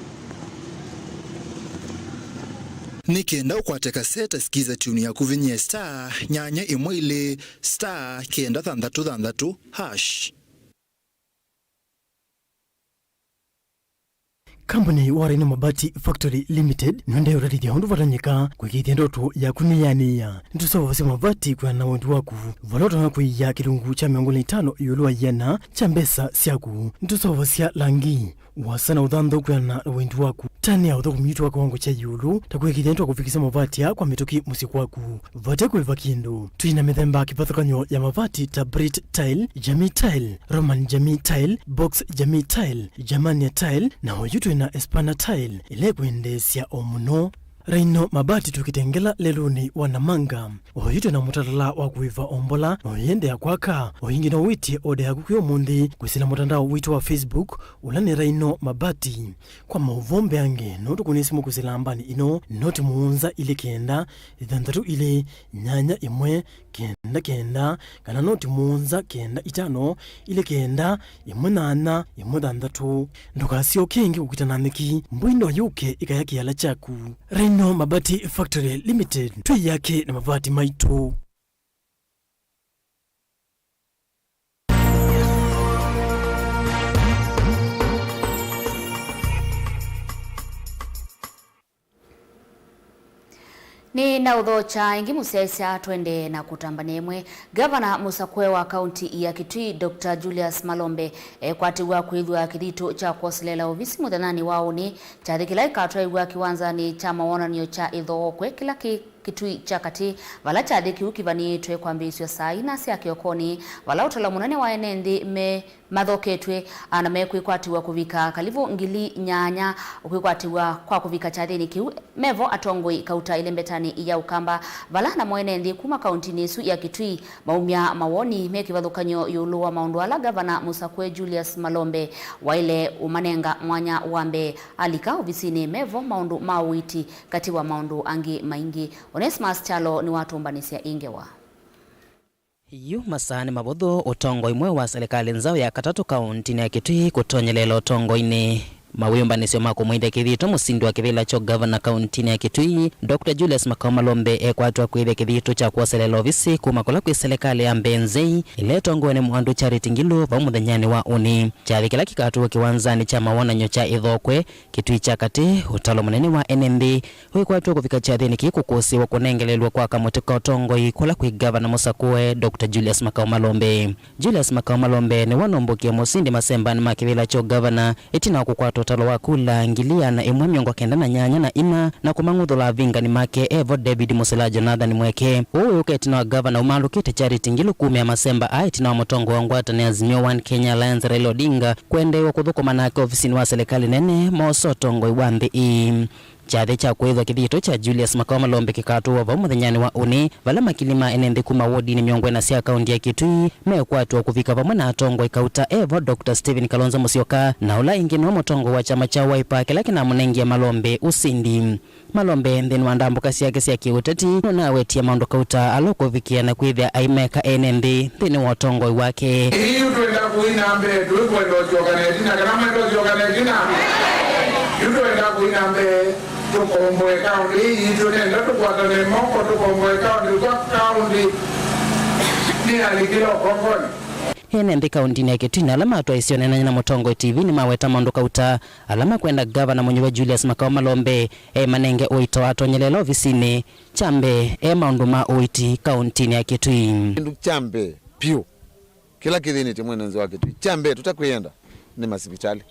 Nĩ kenda ũkwate kaseta, sikiza tune yaku vinyie star nyanya ĩmwe ilĩ star kenda thanthatũ thanthatũ hash. Kambuni wa Rhino Mabati Factory Limited nĩũendee ũtethya ũndũ vatonyeka kũĩkĩĩthya ndoto yaku nĩyanĩĩa. Nĩtũseũvasya mavati kwĩana na wendi waku. Vala ũtonya kũia kĩlungu kya mĩongo ĩlĩ na itano ĩũlũ wa ĩana kya mbesa syaku. Nĩtũseũvasya langi, ũasa na ũthanthau kwĩana na wendi waku. Tanĩa ũthũkũmi witũ wa kĩwango kya ĩũlũ, ta kũĩkĩĩthya nĩtwakũvikĩsya mavati aa kwa mĩtũkĩ mũsyĩ kwaku. Vate kũĩva kĩndũ. Twĩ na mĩthemba kĩvathũkany'o ya mavati ta Brit Tile, Jamii Tile, Roman Jamii Tile, Box Jamii Tile, Germania Tile, na oyu twĩ na Espana Tile, ĩla ĩkwendeesya o mũno. Rhino Mabati tũkĩtengela lelũnĩ wa Namanga. Oyu twĩ na mũtalala wa kũĩva o mbola, na ũyĩendeea kwaka. O ĩngĩ no wĩtye oda yaku kwĩ ũmũnthĩ kwĩsĩla mũtandao witũ wa Facebook, ũla nĩ Rhino Mabati. Kwa maũvoo mbeange, no tũkũnĩe simũ kwĩsĩla nambani ĩno, noti mũonza ilĩ kenda, ĩthanthatũ ilĩ, nyanya ĩmwe, kenda kenda, kana noti mũonza kenda itano, ilĩ kenda, ĩmwe nyanya, ĩmwe thanthatũ. Ndũkasyoke ĩngĩ kũkita na nyeki, mbũi no yũke ĩkaya kĩala kyaku. Rhino Mabati Factory Limited, twĩyake na mavati maitũ. Nĩ na ũthokya ĩngĩ mũsyaĩĩsya, twendee na kũtambania ĩmwe. Ngavana mũsakũe wa kaunti ya Kitui, Doctor Julius Malombe, ekwatĩw'a kwĩthwa kĩthito kya kwoseleela ovisi mũthenyanĩ wa ũnĩ, kyathĩ kĩla kĩkatwaĩw'a kĩwanzanĩ kya mawonany'o kya Ĩthookwe kĩla kĩ Kitui kya katĩ, vala kyathĩ kĩu kĩvanĩĩtwe kwambĩĩsw'a saa ina sya kĩokonĩ, vala ũtalo mũnene wa ene nthĩ me mathoketw'e, na mekwĩkwatĩw'a kũvika kalivũ ngili nyanya. Kwĩkwatĩw'a kwa kũvika kyathĩnĩ kĩu, mevo atongoi kauta ĩlembetanĩ ya Ũkamba, vala namo ene nthĩ kuma kauntinĩ ĩsu ya Kitui maumya mawoni me kĩvathũkany'o ĩũlũ wa maũndũ ala ngavana mũsakũe Julius Malombe waĩle ũmanenga mwanya wa mbee. Alika ovisinĩ, mevo maũndũ ma ũiiti, katĩ wa maũndũ angĩ maingĩ. Onesmus Kyalo nĩwatũmbanĩsya ĩ ngewa. Yu masaa nĩ mavũthũ, ũtongoi mweũ wa silikalĩ nzaũ ya katatũ kauntinĩ ya Kitui kũtonyelela ũtongoinĩ. Mawĩũmbanĩsyo ma kũmwĩthya kĩthito mũsindi wa kĩvĩla kya ũgavana kauntinĩ ya Kitui, Doctor Julius Makau Malombe ekwatwa kwĩthya kĩthito kya kwoselela ovisi kuma kũla kwĩ silikalĩ ya mbee nzei, ĩla ĩtongoe nĩ Mwandũ Charity Ngilu, vau mũthenyanĩ wa ũnĩ. Kyathĩ kĩla kĩkatũwa kĩwanzanĩ kya mawonany'o kya Ĩthookwe, Kitui kya katĩ, ũtalo mũnene wa ene nthĩ, wĩkwatw'a kũvika kyathĩnĩ kĩĩ kũkũsĩĩwa kũnengelelw'a kwa kamũtĩ ka ũtongoi kũla kwĩ ngavana mũsakũe, Doctor Julius Makau Malombe. Julius Makau Malombe nĩwe wanombũkie mũsindi masembanĩ ma kĩvĩla kya ũgavana ĩtina wa kũkwata ũtalo wa kula ngili ĩana ĩmwe mĩongo kenda na nyanya na ina na kũmang'uthũla avingani make evo David Mũsila Jonathan Mweke. Ũũ wĩũka ĩtina wa ngavana ũmalũkĩte Charity Ngilu kumĩa masemba aa ĩtina wa mũtongoi wa ngwatanĩo ya Azimio One Kenya Alliance Raila Odinga kwendeew'a kũthũkũma nake ovisinĩ wa silikalĩ nene moosa ũtongoi wa nthĩ ĩĩ. Kyathĩ kya kwĩthwa kĩthito kya Julius Makau Malombe kĩkatũwa vau mũthenyanĩ wa ũnĩ, vala makili ma ene nthĩ kuma wodinĩ mĩongo ĩna sya kaunti ya Kitui mekwatwa kũvika vamwe na atongoi kauta evo Doctor Stephen Kalonzo Musyoka, na ũla ĩngĩ nĩwe mũtongoi wa kyama kya Wiper kĩla kĩnamũnengie Malombe ũsindi. Malombe nthĩnĩ wa ndambũka syake sya kĩũteti nũnawetie maũndũ kauta ala ũkũvikĩa na kwĩthĩa aimeka ene nthĩ nthĩnĩ wa ũtongoi wake. Yu twenda kũina mbee, tũikwenda ũsyokana ĩtina, kana mwenda ũsyokana ĩtina? Yu twenda kũina mbee, tũkomboe kaũntĩ ĩĩ yitũ, nenda tũkwatane moko, tũkomboe kaũntĩ kwa kaũntĩ nĩyalikile ũkomboonĩ. Ene nthĩ kauntinĩ ya Kitui na ala matwaĩsye ũneenany'a na Mũtongoi T V nĩmaweta maũndũ kauta ala makwenda ngavana mũnyuve Julius Makau Malombe emanenge ũito atonyelela ovisinĩ. Kya mbee, e maũndũ ma ũiiti kauntinĩ ya Kitui. Kĩndũ kya mbee vyũ kĩla kĩthĩnĩtye mwene nthĩ wa Kitui, kya mbee tũtakwĩenda nĩ masivitalĩ.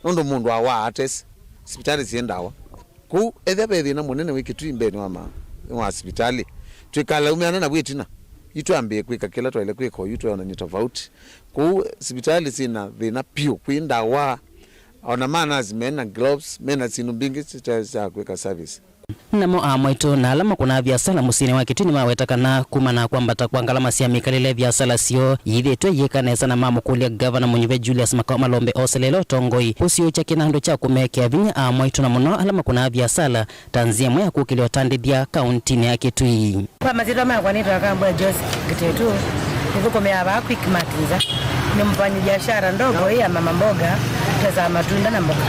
Nũndũ mũndũ awaa atesĩ, sivitalĩ syĩ ndawa. Kwoou ethĩa ve thĩna mũnene wĩ Kitui mbeenĩ wa ma-, wa sivitalĩ, twĩkalaumĩana naw'o ĩtina. Yu twambĩĩe kwĩka kĩla twaĩle kwĩka oyu tweonany'a tofauti. Kwoou sivitalĩ syĩ na thĩna vyũ, kwĩ ndawa, ona manasi mena gloves, mena syĩndũ mbingĩ sya, sya kwĩka service. Namo aamwaitũ na ala makũnaa viasala mũsyĩnĩ wa Kitui nĩmaweta kana kumana na kwambata kwa ngalama sya mĩkalĩle, viasala syoo iyĩthĩtwe iyĩka nesa, na mamũkũlya ngavana mũnyuve Julius Makau Malombe oselele ũtongoi kũsiũĩkya kĩnandũ kya kũmekĩa vinya aamwaitũ, na mũno ala makũnaa viasala ta nzĩa ĩmwe ya kũkĩlya ũtandĩthya kauntinĩ ya Kitui. Kwa masyĩtwa makwa nĩtawa Kambwe Joyce Kitetu, nĩthũkũmĩaa vaa Quick Mart nza. Ni mfanyi biashara ndogo hii ya mama mboga, pesa ya matunda na mboga.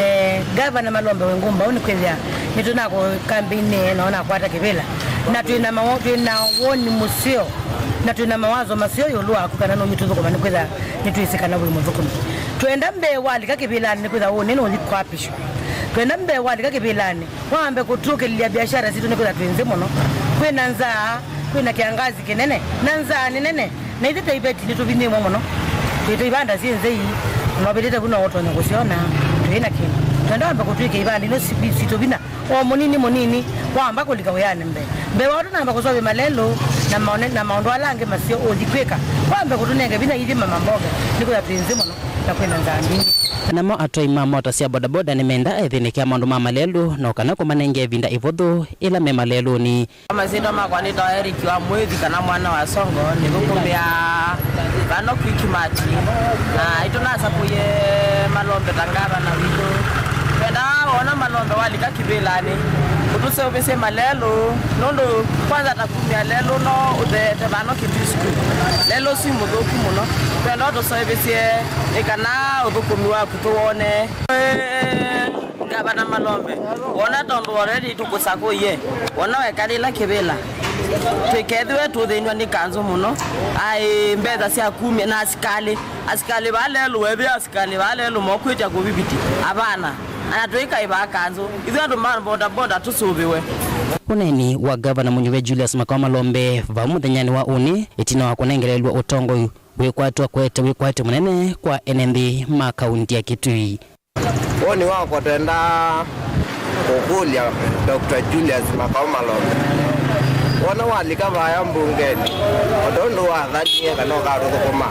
Eh, Gavana Malombe wĩ ngũmbaũ nĩkwĩthĩa nĩtũnakũkambeini na ũnakwata kĩvĩla. Na twĩ na mawo-, twĩ na woni mũseo, na twĩ na mawazo maseo ĩũlũ waku, kana nũnyie tũthũkũma, nĩkwĩtha nĩtwĩsĩ kana wĩ mũthũkũmi. Twenda mbee walika kĩvĩlanĩ, nĩkwĩtha ũnĩ nũthi kwapishwa. Twenda mbee walika kĩvĩlanĩ, wambe kũtũkĩlĩlya biashara sitũ, nĩkwĩtha twĩ nthĩ mũno. Kwĩ na nzaa, kwĩ na kĩangazi kĩnene, na nzaa nĩ nene, na ithyĩ ta iveti nĩtũvinyĩĩmwe mũno. Twĩ ta ivanda syĩ nzei, na ũvĩtĩte vu no ũtonya kũsyona, twĩ na kĩndũ. Twenda wambe kũtwĩkĩa ivanda ino si-, sitũ vinya. O mũnini mũnini, wamba kũlika wĩanĩ mbee. Mbee wa ũtanamba kũseũvya malelũ na maone-, na maũndũ ala angĩ maseo ũthi kwĩka, wambe kũtũnenge vinya ithyĩ mama mboga, nĩkwĩtha twĩ nthĩ mũno na kwĩna nzaa mbingĩ. Namo atwai ma mota sya bodaboda nĩmenda ethĩnĩkĩa maũndũ ma malelũ, no kana kũmanenge ĩvinda ĩvũthũ ĩla me malelũnĩ. Masyĩtwa makwa nĩtawa Eric wa Mwĩthi, kana mwana wa Songo, nĩthũkũmĩaa vano Quickmart, na nĩtũnasakũie Malombe ta ngavana witũ. Twendaa wona Malombe walika kĩvĩlanĩ, ũtũseũvĩsye malelũ, nũndũ kwanza ta kumya lelũ no ũtheete vano Kitui School. Lelũ ũsu nĩ mũthũku mũno. Twenda ũtũseũvĩsye nĩ kana ũthũkũmi waku tũwone. Ngavana Malombe, wona tondũ already tũkũsakũie, wona wekalĩla kĩvĩla, tũikethĩwe tũthĩnw'a nĩ kanzũ mũno, aĩ mbesa sya kumya na asikalĩ. Asikalĩ vaa lelũ, wethĩa asikalĩ vaa lelũ mokwĩtya kũviviti? Avana. Ana tũikaĩ vaa kanzũ. Ithyĩ andũ ma bodaboda tũsũvĩwe. Ũneeni wa Ngavana Mũnyuve Julius Makao Malombe vau mũthenyanĩ wa ũnĩ, ĩtina wa kũnengelelw'a ũtongoi wĩkwatw'a kũete wĩkwatyo mũnene kwa ene nthĩ ma kaunti ya Kitui. Woni wakwa, twendaa kũkũlya Doctor Julius Makao Malombe, wona walika vaya mbungenĩ, o tondũ wathanie kana ũkatũthũkũma,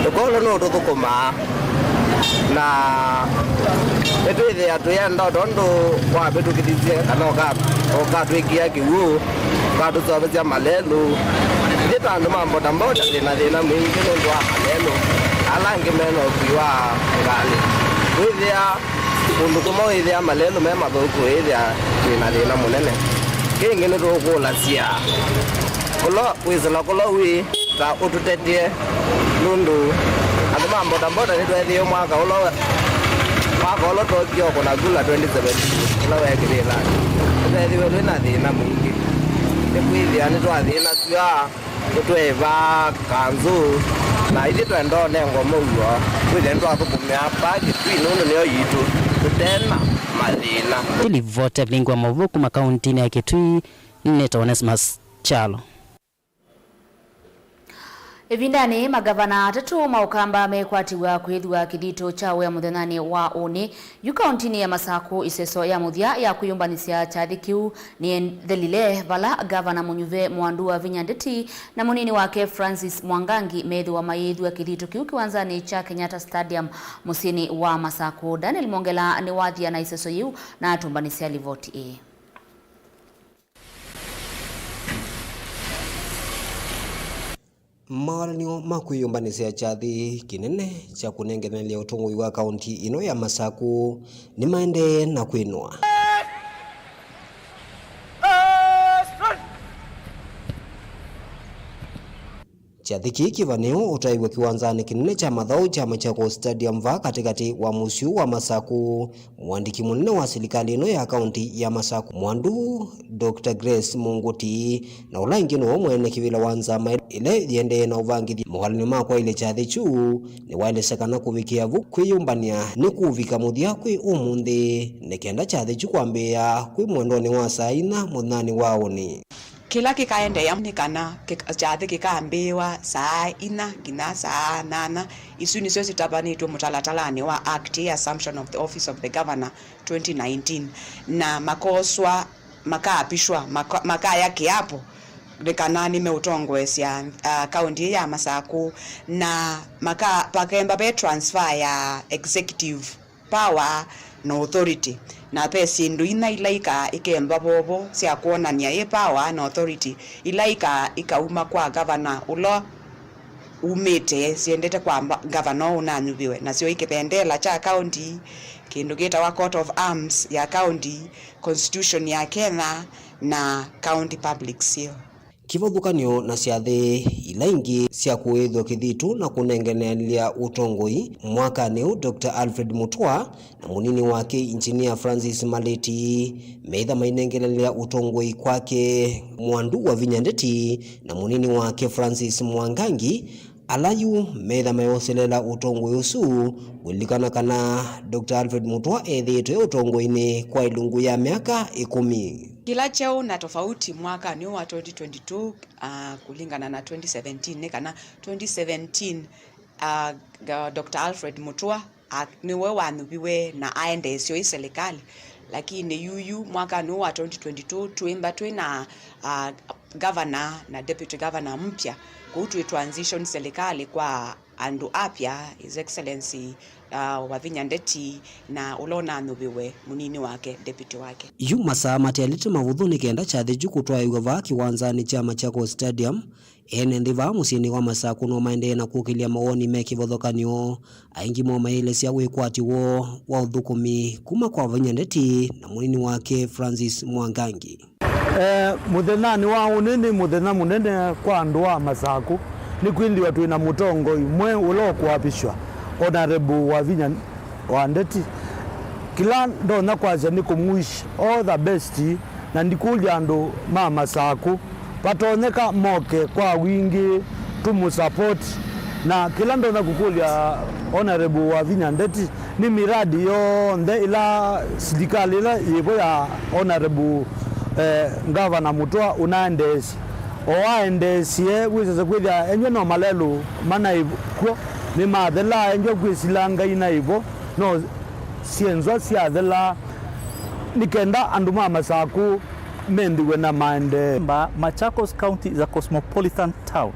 ndũkolo nũũtũthũkũmaa, na nĩtwĩthĩa tũyenda o tondũ wavĩtũkĩthisye kana ũka-, ũkatwĩkĩa kĩw'ũ. Twatũseũvĩsya malelũ. Ithyĩ ta andũ ma mbotamboda twĩ na thĩna mwingĩ nũndũ wa malelũ ala angĩ me na ũkui wa ngalĩ. Wĩthĩa kũndũ kũmwe wĩthĩa malelũ me mathũku, wĩthĩa twĩ na thĩna mũnene. Kĩngĩ nĩtũkũlasya kũla wĩsĩla kũla wĩ ta ũtũtetee, nũndũ andũ ma mbotamboda nĩtweethĩiwe mwaka ũla, mwaka ũla twokie o kũna kula twenty seventeen, ũla weekĩlĩĩla, nĩtweethĩiwe twĩ na thĩna mwingĩ. Nĩkwĩthĩa nĩtwathĩnasw'a, nĩtweevaa kanzũ, na ithyĩ twenda ũnengwa mũuo, kwĩthĩa nĩtwathũkũmĩa vaa Kitui nũndũ nĩyo yitũ, tũte na mathĩna. Ĩlivoti ya vilingi wa maũvoo kuma kauntinĩ ya Kitui, nĩtawa Onesmus Kyalo. Ĩvindanĩ, mangavana atatũ ma Ũkamba mekwatĩw'a kwĩthĩwa kĩthito kya wĩa mũthenyanĩ wa ũnĩ yu kauntinĩ ya Masakũ. Ĩseso ya mũthya ya kwĩyũmbanĩsya kyathĩ kĩu nĩyĩthelile, vala Ngavana Mũnyuve Mwandu Wavinya Ndeti na mũnini wake Francis Mwangangi meethĩwa mayĩthĩwa kĩthito kĩu kĩwanzanĩ kya Kenyatta Stadium mũsyĩnĩ wa Masakũ. Daniel Mwongela nĩwathie na ĩseso yĩu na atũmbanĩsya livoti ĩĩ. Mawatany'o ma kwĩyũmbanĩsya kyathĩ kĩnene kya kũnenganĩlya ũtongoi wa kaunti ĩno ya Masakũ nĩmaendee na kwĩnwa. Kyathĩ kĩĩ kĩvanĩo ũtaĩw'a kĩwanzanĩ kĩnene kya mathaũ kya Machakos Stadium vaa katĩkatĩ wa mũsyĩ wa Masakũ. Mũandĩki mũnene wa silikalĩ ĩno ya kaunti ya Masakũ Mwandu, Doctor Grace Munguti, na ũla ĩngĩ nĩwe mwene kĩvĩla wa nzama ĩla yĩendee na ũvangĩthya mawatany'o ma kwaĩlya kyathĩ kyu, nĩwaelesya kana kũvikĩa vu kwĩyũmbanĩa nĩkũũvika mũthya kwĩ ũmũnthĩ, nĩ kenda kyathĩ kyu kwambĩĩa kwĩ mwendonĩ wa saa inya mũthenyanĩ wa ũnĩ. Kĩla kĩkaendeea nĩ kana kĩka-, kyathĩ kĩkambĩĩwa saa inya nginya saa nana. Isu nĩsyo sitavanĩtw'e mũtalatalanĩ wa Act ya Assumption of the Office of the Governor twenty nineteen, na makoswa, makaapishwa, maka-, makaya kĩapo nĩ kana nĩmeũtongoesya, ah, kaunti ĩĩ ya Masakũ, na maka-, pakemba ve transfer ya executive power na authority, na ve syĩndũ inya ila ikaa ikemba vovo sya kwonany'a ĩ power na authority ila ikaa ikauma kwa ngavana ũla umĩte syendete kwa mba-, ngavana ũũ ũnanyuvĩwe, nasyo ĩ kĩvendela kya kaunti, kĩndũ kĩtawa coat of arms ya kaunti, constitution ya Kenya, na county public seal. Kĩvathũkany'o na syathĩ ila ingĩ sya kũĩthw'a kĩthitũ na kũnenganĩlya ũtongoi, mwakanĩ ũũ Doctor Alfred Mutua na mũnini wake Engineer Francis Malĩti meĩtha mainengelelya ũtongoi kwake Mwandu Wavinya Ndeti na mũnini wake Francis Mwangangi, ala yu meĩtha mayoselela ũtongoi ũsu, kũlilikana kana Doctor Alfred Mutua ethĩĩtwe ũtongoinĩ kwa ĩlungu ya myaka ĩkũmi. Kĩla kyeũ na tofauti mwakanĩ ũũ wa twenty twenty-two, ah, kũlingana na twenty seventeen, nĩ kana twenty seventeen, ah, ga-, Doctor Alfred Mutua, ah, nĩwe wanyuviwe na aendeesya ĩ silikalĩ. Lakini yuyu mwakanĩ ũũ wa twenty twenty-two, twĩmba twĩ na, ah, governor na deputy governor mpya, kũu twĩ transition silikalĩ kwa andũ apya, His Excellency, uh, Wavinya Ndeti, na ũla ũnanyuviwe mũnini wake, deputy wake. Yu masaa matialĩte mavũthũ nĩ kenda kyathĩ kyu kũtwaĩw'a vaa kĩwanzanĩ kya Machakos Stadium. Ene nthĩ vaa mũsyĩnĩ wa Masakũ no maendee na kũkĩlya mawoni me kĩvathũkany'o, aingĩ moo mayĩelesya wĩkwatyo woo wa ũthũkũmi kuma kwa Wavinya Ndeti na mũnini wake Francis Mwangangi. Eh, mũthenyanĩ wa ũnĩ nĩ mũthenya mũnene kwa andũ a Masakũ. Nĩkwĩthĩwa twĩ na mũtongoi mweũ ũla ũkũapishwa, Honorable Wavinya wa Ndeti. Kĩla ndonya kwasya nĩ kũmwish all the best, na ndikũlya andũ ma Masakũ vatonyeka moke kwa wingĩ tũmũsupport. Na kĩla ndonya kũkũlya Honorable Wavinya Ndeti nĩ miradi yonthe ĩla silikalĩ ĩla yĩvo ya Honorable, eh, Ngavana Mutua ũnaendeesye. O aendeesye wĩsese kwĩthĩa enyw'e no malelũ manaĩ kw'o, nĩmathelaa enyw'e kwĩsila Ngai naĩ vo, no syenzwa syathelaa nĩ kenda andũ ma Masakũ menthĩwe na maendee. Remember, Machakos County is a cosmopolitan town.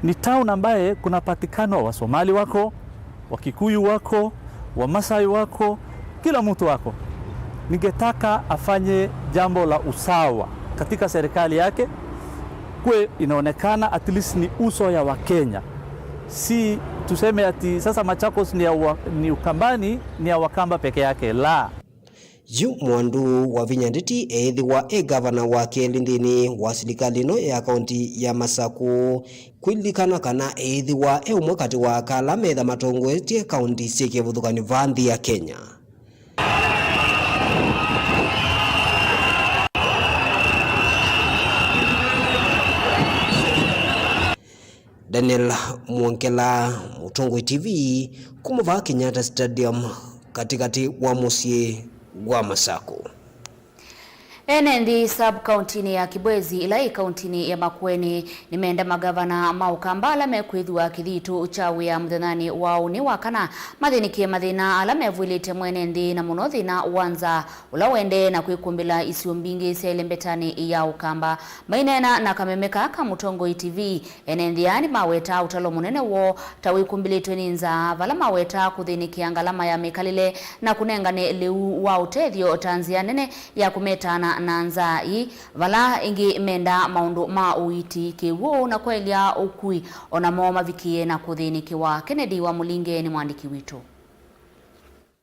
Ni town ambaye kunapatikanwa Wasomali wako, Wakikuyu wako, Wamasai wako, kila mtu wako. Ningetaka afanye jambo la usawa katika serikali yake, kwe inaonekana at least ni uso ya Wakenya. Si tuseme ati sasa Machakos ni ya wa-, ni Ukambani, ni ya Wakamba peke yake. La. Yu Mwandu Wavinya Ndeti eĩthĩwa e ngavana wa kelĩ nthĩnĩ wa silikalĩ ĩno ya kaunti ya Masakũ. Kwĩlilikana kana eĩthĩwa e ũmwe katĩ wa aka ala metha matongoetye kaunti syĩ kĩvathũkany'o vaa nthĩ ya Kenya. Daniel Mwongela, Mũtongoi T V, kuma vaa Kenyatta Stadium, katĩkatĩ wa mũsyĩ wa Masakũ. Ene nthĩ sub-kauntinĩ ya Kibwezi, ĩla ĩ kauntinĩ ya Makueni, nĩmenda magavana ma Ũkamba ala mekwĩthĩwa kĩthitũ kya wĩa mũthenyanĩ wa ũnĩ wa kana mathĩnĩkĩe mathĩna ala mevw'ĩlĩte mwene nthĩ, na mũno thĩna wa nzaa ũla ũendee na kwĩkũmbĩla isio mbingĩ sya ĩlembetanĩ ya Ũkamba. Maineena na kameme kaa ka Mũtongoi T V, ene nthĩ aa nĩmawetaa ũtalo mũnene woo ta wĩkũmbĩlĩtwe nĩ nzaa, vala mawetaa kũthĩnĩkĩa ngalama ya mĩkalĩle na kũnengane lĩu wa ũtethyo ta nzĩa nene ya kũmetaana na nzaa ii, vala ĩngĩ mendaa maũndũ ma ũiiti, kĩw'ũ na kwaĩlya ũkui, o namo mavikĩe na kũthĩnĩkĩwa. Kennedy wa Mũlinge nĩ mwandĩki witũ.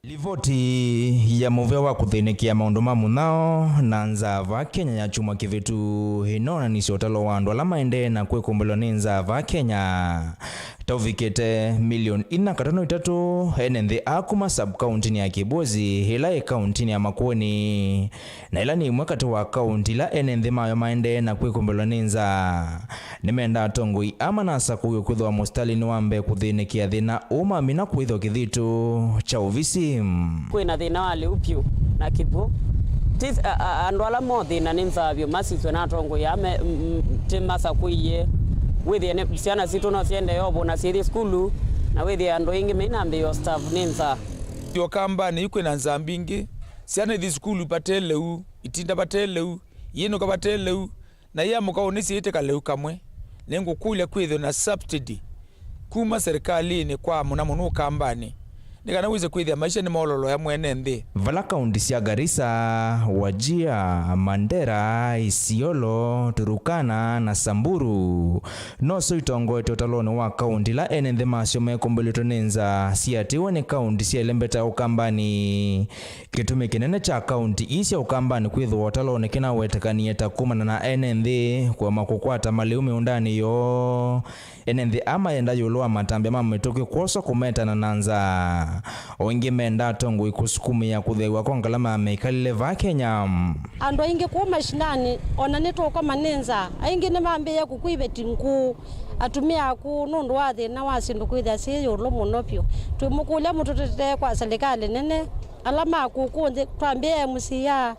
Livoti ya mũvea wa kũthĩnĩkĩa maũndũ ma mũnyao na nzaa vaa Kenya ya kyumwa kĩvĩtu ĩnoonanisye ũtalo wa andũ ala maendee na kwĩkũmbĩlwa nĩ nzaa vaa Kenya. Ta ũvikĩte milioni ina katono itatũ, ene nthĩ aa kuma sub-kauntinĩ ya Kibwezi, ĩla ĩ kauntinĩ ya Makueni, na ĩla nĩ ĩmwe katĩ wa kaunti ila ene nthĩ mayo maendee na kwĩkũmbĩlwa nĩ nzaa. Nĩmendaa atongoi aa manasakũiwe kwĩthĩwa mũsitalĩnĩ wa mbee kũthĩnĩkĩa thĩna ũũ mamina kũĩthwa kĩthitũ kya ovisi. Kwĩ na thĩna wa lĩu vyũ na kĩkw'ũ. Ti, a, a, andũ ala mothĩna nĩ nzaa vyũ masiswe na atongoi aa me, m, m, ti masakũie. Wĩthĩe nĩ, syana sitũ no syendee o vau na syĩthi sukulu, na wĩthĩe andũ aingĩ mainambĩĩo staff nĩ nzaa. Ũkambanĩ yu kwĩ na nzaa mbingĩ, syana ithi sukulu vate lĩu, itinda vate lĩu, iinũka vate lĩu, na iamũka ũnĩ syĩĩtĩka lĩu kamwe. Nĩngũkũlya kwĩthĩwe na subsidy kuma serikalĩnĩ kwa mũno mũno Ũkambanĩ, nĩ kana wĩse kwĩthĩa maisha nĩmoololoea mwene nthĩ. Vala kaunti sya Garissa, Wajir, Mandera, Isiolo, Turkana na Samburu nosyo itongoete ũtalonĩ wa kaunti ila ene nthĩ masyo mekũmbĩlĩtwe nĩ nzaa siatĩwe nĩ kaunti syelembeta Ũkambanĩ. Kĩtumi kĩnene kya kaunti ii sya Ũkambanĩ kwĩthĩwa ũtalonĩ kĩnawetekanie ta kumana na ene nthĩ kũema kũkwata malĩu mĩũndanĩ yoo. Ene nthĩ aa mayenda ĩũlũ wa matambya ma mĩtũkĩ kwoswa kũmetana na nzaa. O ĩngĩ mendaa atongoi kũsukumĩa kũtheew'a kwa ngalama ya mĩkalĩle vaa Kenya. Andũ aingĩ kũu mashinani, ona nĩtũkoma nĩ nzaa. Aingĩ nĩmambĩĩe kũkw'a iveti ngũũ. Atumĩa akũũ nũndũ wa thĩna wa syĩndũ kwĩthĩa syĩ ĩũlũ mũno vyũ. Twĩmũkũlya mũtũtetee kwa silikalĩ nene, ala ma kũkũ nthĩ, twambĩĩe M C A,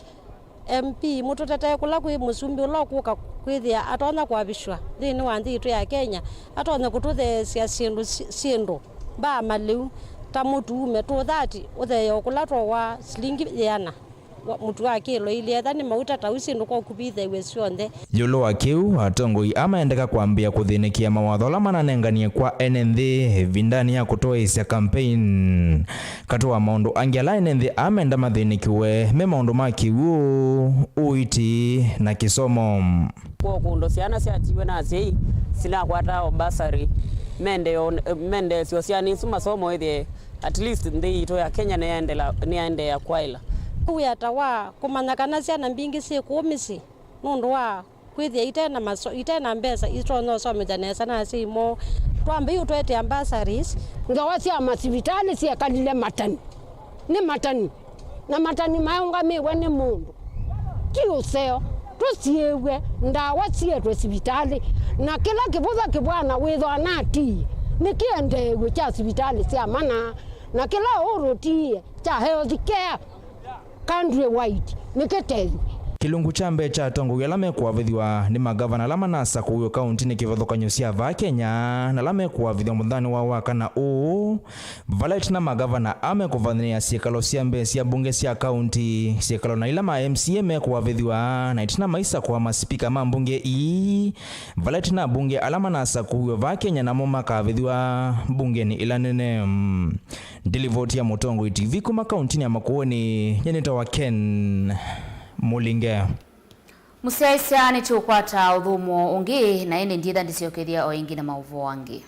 M P, mũtũtetee kũla kwĩ mũsumbĩ ũla ũkũka kwĩthĩa atonya kũavĩshw'a nthĩnĩ wa nthĩ yitũ ya Kenya, atonye kũtũtheesya syĩndũ, syĩndũ, mbaa, malĩu, ta mũtuume tũ thirty ũtheeo kũla twowa silingi yĩana. Wa-, mũtu wa kĩlo ilĩ, etha nĩ mauta ta ũu, syĩndũ kwa ũkuvĩ itheew'e syonthe. Ĩũlũ wa kĩu, atongoi aa maendeka kwambĩĩa kũthĩnĩkĩa mawatho ala mananenganie kwa ene nthĩ ĩvindanĩ ya kũtwaĩĩsya campaign. Katĩ wa maũndũ angĩ ala ene nthĩ aa menda mathĩnĩkĩwe me maũndũ ma kĩw'ũ, ũiiti, na kĩsomo. Kw'o kũndũ syana syatiwe na asyai sinakwataa o bursary, mende o, mende syo syana isu masomo ĩthĩe at least nthĩ yitũ ya Kenya nĩyaendela-, nĩyaendeea kwaĩla. Wĩa ta wa kũmanya kana syana mbingĩ syĩ kũũ mĩsyĩ nũndũ wa kwĩthĩa ite na maso-, ite na mbesa itonya ũsomethya nesa na asyai moo. Twambĩĩe ũtũetea bursaries. Ngewa sya masivitalĩ syekalile matani. Nĩ matani. Na matani maũngamĩwe nĩ mũndũ. Ti ũseo. Tũsiĩĩw'e ndawa sietwe sivitalĩ. Na kĩla kĩvũtha kĩvwana wĩthwa natii nĩkĩendeew'e kya sivitalĩ sya mana. Na kĩla ũũrũtiie kya health care countrywide nĩkĩtethw'e. Kĩlungu kya mbee kya atongoi ala mekũavĩthw'a nĩ magavana ala manasakũiwe kauntinĩ kĩvathũkany'o sya vaa Kenya, na ala mekũavĩthw'a mũthenyanĩ wa Wakana ũũ, vala ĩtina magavana aa mekũvanĩĩa syĩkalo sya mbee sya mbunge sya kaunti, syĩkalo na ila ma M C A mekũavĩthw'a, na ĩtina maisakũa masipika ma mbunge ii, vala ĩtina ambunge ala manasakũiwe vaa Kenya namo makavĩthw'a mbungenĩ ĩla nene. Ndilivoti ya Mũtongoi T V kuma kauntinĩ ya Makueni, nyie nĩtawa Ken Mũlinge. Mũsyaĩĩsya nĩtũkwata ũthũmũo ũngĩ, na ĩndĩ ndiĩtha ndĩsyokethya o ĩngĩ na maũvoo angĩ.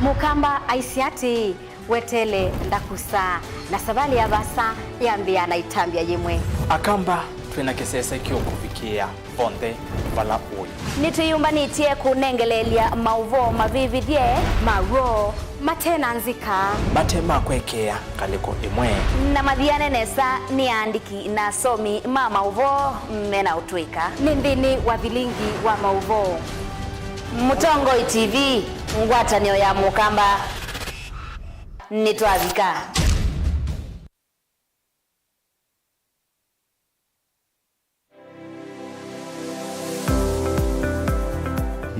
Mũkamba aisye atĩĩ, "Weteele ndakusa," na savalĩ ya vaasa yambĩĩa na ĩtambya yĩmwe. Akamba twĩ na kĩsese kĩũkũvikĩĩa vonthe vala ũĩ. Nĩtwĩyũmbanĩtye kũnengeleelya maũvoo mavĩvĩthye ma w'o mate na nzika, mate ma kwekeea ngalĩko ĩmwe, na mathiane nesa nĩ aandĩki na asomi ma maũvoo me na ũtũĩka. Nĩ nthĩnĩ wa vilingi wa maũvoo. Mũtongoi T V, ngwatanĩo ya Mũkamba. Nĩtwavika.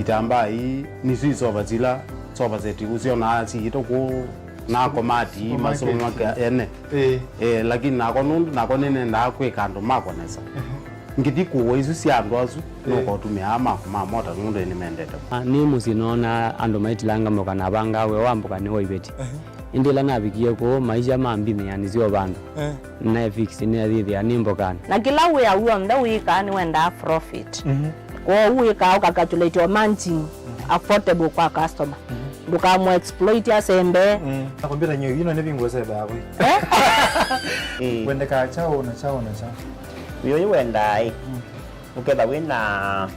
Itambaa ii nĩsyo isova sila sofa set ũsyonaa siitũ kũu na komati masomo make ene. Ĩĩ. Eh, lakini nakwa nũndũ nakwa nĩnendaa kwĩka andũ makwa nesa. Ngĩthi kũũa isu sya andũ asu, nũkotũmĩaa maku ma mota nũndũ nĩmendete. Ah, nĩ mũsyĩ noona andũ maitilanga mboka na vanga wĩo wa mboka nĩ wa iveti. Ĩndĩ ĩla navikie kũu, maisha mambimĩa nĩsyo vandũ. Eh. Naefix nĩathĩthĩa nĩ mbũkani. Na kĩla wĩa w'onthe wĩkaa nĩwendaa profit. Mhm. Kwoou wĩkaa ũkacalculate o margin affordable kwa customer. Mhm. Ndũkamũ exploit asembe. Mm. Na kompyuta nyo ino nĩ vingo sebe hapo. Eh? Wendekaa chao na chao na chao. Wĩo wendaa ĩ. Mm. Ũketha wĩna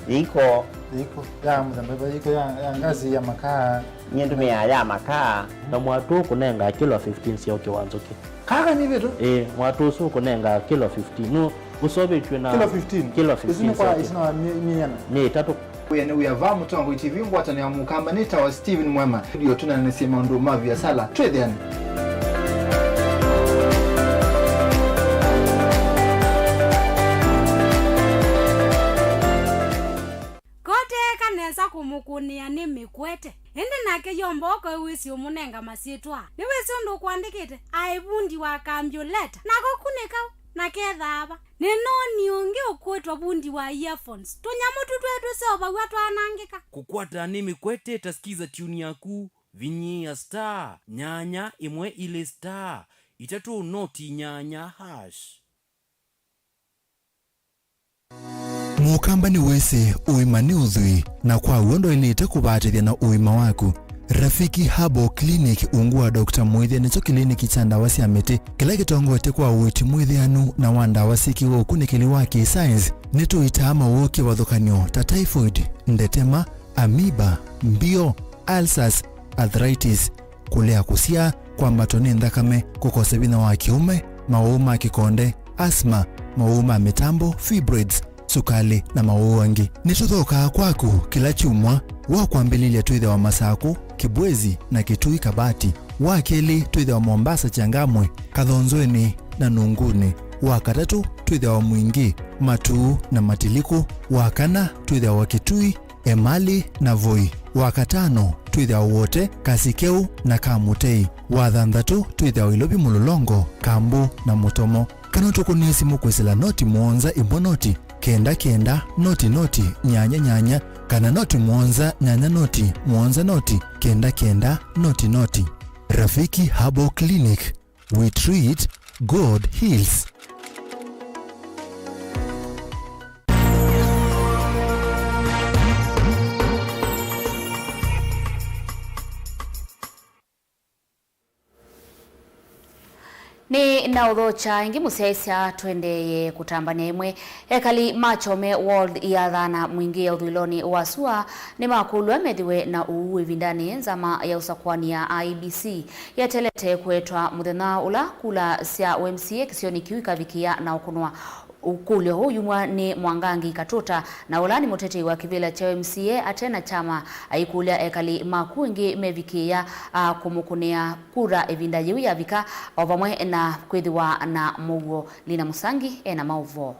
yĩiko. Yĩiko ya mũthemba, yĩiko ya, ya ngazi ya makaa. Nyie ndũmĩaa ya makaa. Na mwatũ ũkũnenga kilo fifteen sya ũkĩ wa nzũkĩ. Kaka nĩ vitu? Ĩĩ, mwatũ ũsu ũkũnenga kilo fifteen. Nũ ũseũvĩtw'e na kilo fifteen? Kilo fifteen. Isu nĩ kwa, isu na mĩ-, mĩana? Mĩ ĩtatũ. Wĩa nĩ wĩa va Mũtongoi T V ngwatanĩo ya Mũkamba nĩ tawa Steven Mwema. Ndio tũnanĩsye maũndũ ma viasala. Twĩthĩane. Koteka nesa kũmũkũnĩa nĩ mĩkwete, ĩndĩ nake yomba ũko ewĩsĩ ũmũnenga masyĩtwa. Nĩwĩsĩ ũndũ ũkũandĩkĩte, aĩ vundi wa kambyũleta, nako kũ nĩ kaũ, na kethaa va? Nĩnoonie ũngĩ ũkwĩtwa vundi wa earphones, tũnyamũ tũ twetu tũseũvaw'a twanangĩka. Kũkwata nĩ mĩkwete ta skiza tune yaku, vinyĩĩa star nyanya ĩmwe ilĩ star itatũ noti nyanya hash. Mũkamba nĩwĩsĩ ũima nĩ ũthwii, na kwa w'o ndwaĩlĩte kũvatĩthya na ũima waku. Rafiki Herbal Clinic, ungu wa Doctor Mwĩthya, nĩkyo kĩliniki kya ndawa sya mĩtĩ kĩla kĩtongoetye kwa ũiiti mwĩthĩanu na wa ndawa syĩkĩwe ũkunĩkĩli wa kĩ-science. Nĩtũitaa mawũũ kĩvathũkany'o ta typhoid, ndetema, amoeba, mbio, ulcers, arthritis, kũlea kũsyaa, kwambatwa nĩ nthakame, kũkosa vinya wa kĩũme, mawũũ ma kĩkonde, asthma, mawũũ ma mĩtambo, fibroids, sukalĩ, na mawũũ angĩ. Nĩtũthookaa kwaku kĩla kyumwa. Wa kwambĩlĩlya twĩthĩawa Masakũ, Kĩbwezi, na Kĩtui Kabati. Wa kelĩ twĩthĩawa Mombasa Changamwe, Kathonzweni, na Nungunĩ. Wa katatũ twĩthĩawa Mwingĩ, Matuu, na Matiliku. Wa kana twĩthĩawa Kĩtui, Emali, na Voi. Wa katano twĩthĩawa Wote, Kasikeu, na Kamutei. Wa thanthatũ twĩthĩawa Ilovi Mũlolongo, Kambu, na Mũtomo. Kana ũtũkũnĩe simũ kwĩsĩla noti mũonza ĩmwe noti kenda kenda noti noti nyanya nyanya, kana noti mũonza nyanya noti mũonza noti kenda kenda noti noti. Rafiki Herbal Clinic, we treat, God heals. Nĩ na ũthokya ĩngĩ mũsyaĩĩsya, tũendeeye kũtambany'a ĩmwe. Ekali ma Kyome Ward ya Thana Mwingĩ ya ũthũĩlonĩ wa sua nĩmakũlw'a methĩwe na ũuu ĩvindanĩ nzama ya ũsakũani ya I E B C yeteelete kũetwa mũthenya ũla kula sya ũ M C A kĩsionĩ kĩu ikavikĩĩa na ũkũnwa. Ũkũlyo ũũ yumwa nĩ Mwangangi Katuta, na ũla nĩ mũtetei wa kĩvĩla kya ũ M C A ate na kyama, aikũlya ekali maku ĩngĩ mevikĩĩa, a, kũmũkũnĩa kura ĩvinda yĩu yavika, o vamwe na kwĩthĩwa na mũuo. Lina Mũsangi e na maũvoo.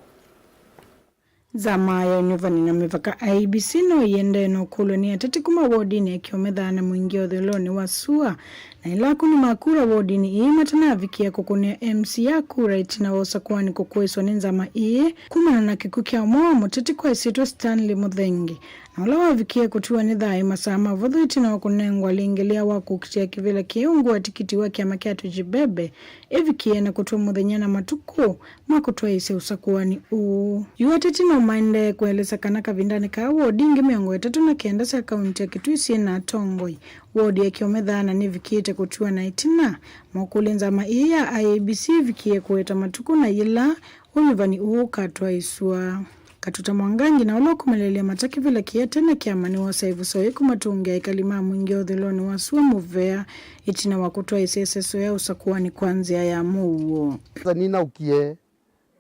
Nzama ya ũnyuvani na mĩvaka I E B C no ĩendee na ũkũlw'a nĩ ateti kuma wodinĩ ya Kyome Thana Mwingĩ ũthũĩlonĩ wa sua. Na ĩla akũni ma kura wodinĩ ĩĩ matanavikĩa kũkũnĩa M C A kura ĩtina wa ũsakũani kũkũĩswa nĩ nzama ĩĩ kumana na kĩkw'ũ kya ũmwe wa mũteti kwa ĩsyĩtwa Stanley Mũthengi, na ũla wavikie kũtiwa nĩ thayũ masaa mavũthũ ĩtina wa kũnengwa lĩngĩlĩa wa kũkitĩa kĩvĩla kĩĩ ungu wa tikiti wa kyama kya Tujibebe, ĩvikie na kũtw'a mũthenya na matukũ ma kũtwaĩĩsya ũsakũani ũũ. Yu ateti no maendee kũelesya kana kavindanĩ kaa wodi ingĩ mĩongo ĩtatũ na kenda sya kaunti ya Kitui syĩ na atongoi. Wodi ya Kyome Thana nĩvikĩĩte kũtiwa na ĩtina. Mokũlya nzama ĩĩ ya I E B C ĩvikĩĩe kũweta matukũ na yĩla ũnyuvani ũũ ũkatwaĩsw'a. Katuta Mwangangi na ũla ũkũmeleelya mata kĩvĩla kĩĩ ate na kyama nĩwosa ĩvuso yĩĩ kũmatũngĩa ekali ma Mwingĩ ũthũĩlonĩ wa sua mũvea ĩtina wa kũtwaĩĩsya ĩseso ya ũsakũani kwa nzĩa ya mũuo. Sasa ninaũkie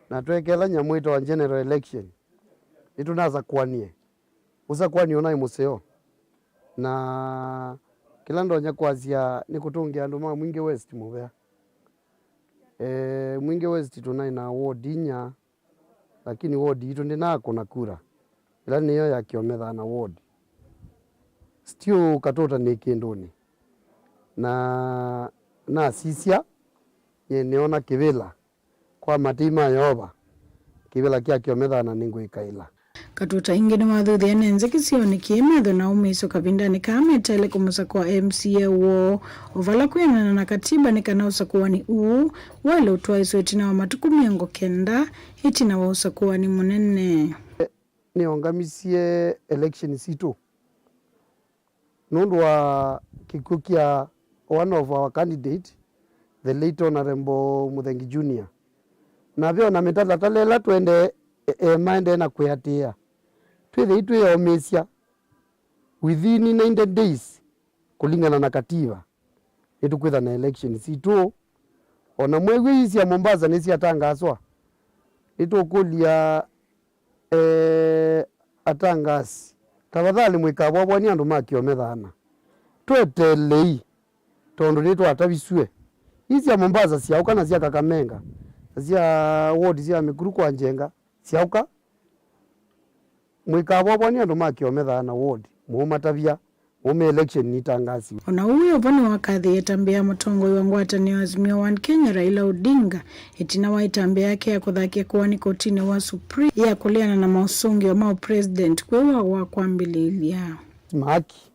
na tweekela nyamũ ĩtawa general election. Nĩtũnasakũanie. Ũsakũani ũnaĩ mũseo. Na kĩla ndonya kwasya nĩ kũtũngĩa andũ ma Mwingĩ West mũvea. Eh, Mwingĩ West tũnaĩ na ward inya, lakini ward yitũ ndĩnakũna kura. Ĩla nĩyo ya Kyome Thana ward. Still Katuta nĩ kĩndũnĩ. Na nasisya, nyie nĩona kĩvĩla kwa matei ma Yeova, kĩvĩla kya Kyome Thana nĩngwĩkaĩla. Katũta aingĩ nĩmathuthie ene nzĩ kĩsionĩ kĩĩ methwe na ũmĩĩsyo kavindanĩ kaa meteele kũmũsakũa M C A woo, o vala kwĩanana na katiba nĩ kana ũsakũani ũũ waĩle ũtwaĩswe ĩtina wa matukũ mĩongo kenda ĩtina wa ũsakũani mũnene. Nĩũngamisye election sitũ nũndũ wa kĩkw'ũ kya one of our candidate, the late Honorable Muthengi Junior. Na ve ona mĩtalatala ĩla twendee, e, e, maendee na kwĩatĩĩa. Twĩthei twĩyaũmĩĩsya within ninety days kũlingana na katiba. Nĩtũkwĩtha na election sitũ. Ona mwew'e ii sya Mombasa nĩsyatangaswa, nĩtũkũlya, eh, atangasi, tafadhali mũikavovwani andũ ma kĩome thana. Tweteelei, tondũ nĩtwatavisw'e. Ii sya Mombasa syaũka na sya Kakamega, na sya ward sya Mĩkuru kwa Njenga syaũka. Mũikavovwani andũ ma kĩome thana ward, mũũmatavya, mũme election nitangasiwe. Ona ũu wĩ o vo nĩwakathĩĩe ĩtambya ya mũtongoi wa ngwatanĩo ya Azimio One Kenya, Raila Odinga, ĩtina wa ĩtambya yake ya kũthakĩa kũanikwa ũtinĩ wa Supreme ya kũleana na maũsũngĩo ma ũpresident kwĩw'a wa kwambĩlĩĩlya. Haki,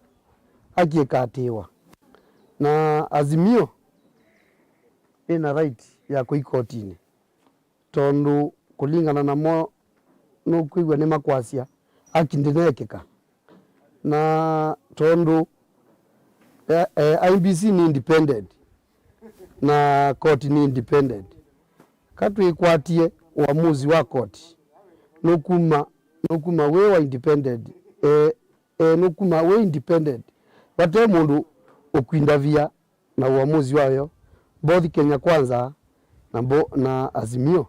haki ĩkaatĩĩwa. Na Azimio ĩna right ya kũi kotinĩ. Tondũ kũlingana namo nũkwĩw'a nĩmakwasya haki ndĩneekĩka. Na tondũ, eh, eh, I E B C nĩ independent na koti nĩ independent, ka twĩkwatie ũamuzi wa koti nũkuma, nũkuma wĩ wa independent, eh, eh, nũkuma wĩ independent, vate mũndũ ũkwindavya na ũamuzi wayo, both Kenya Kwanza na, bo, na Azimio.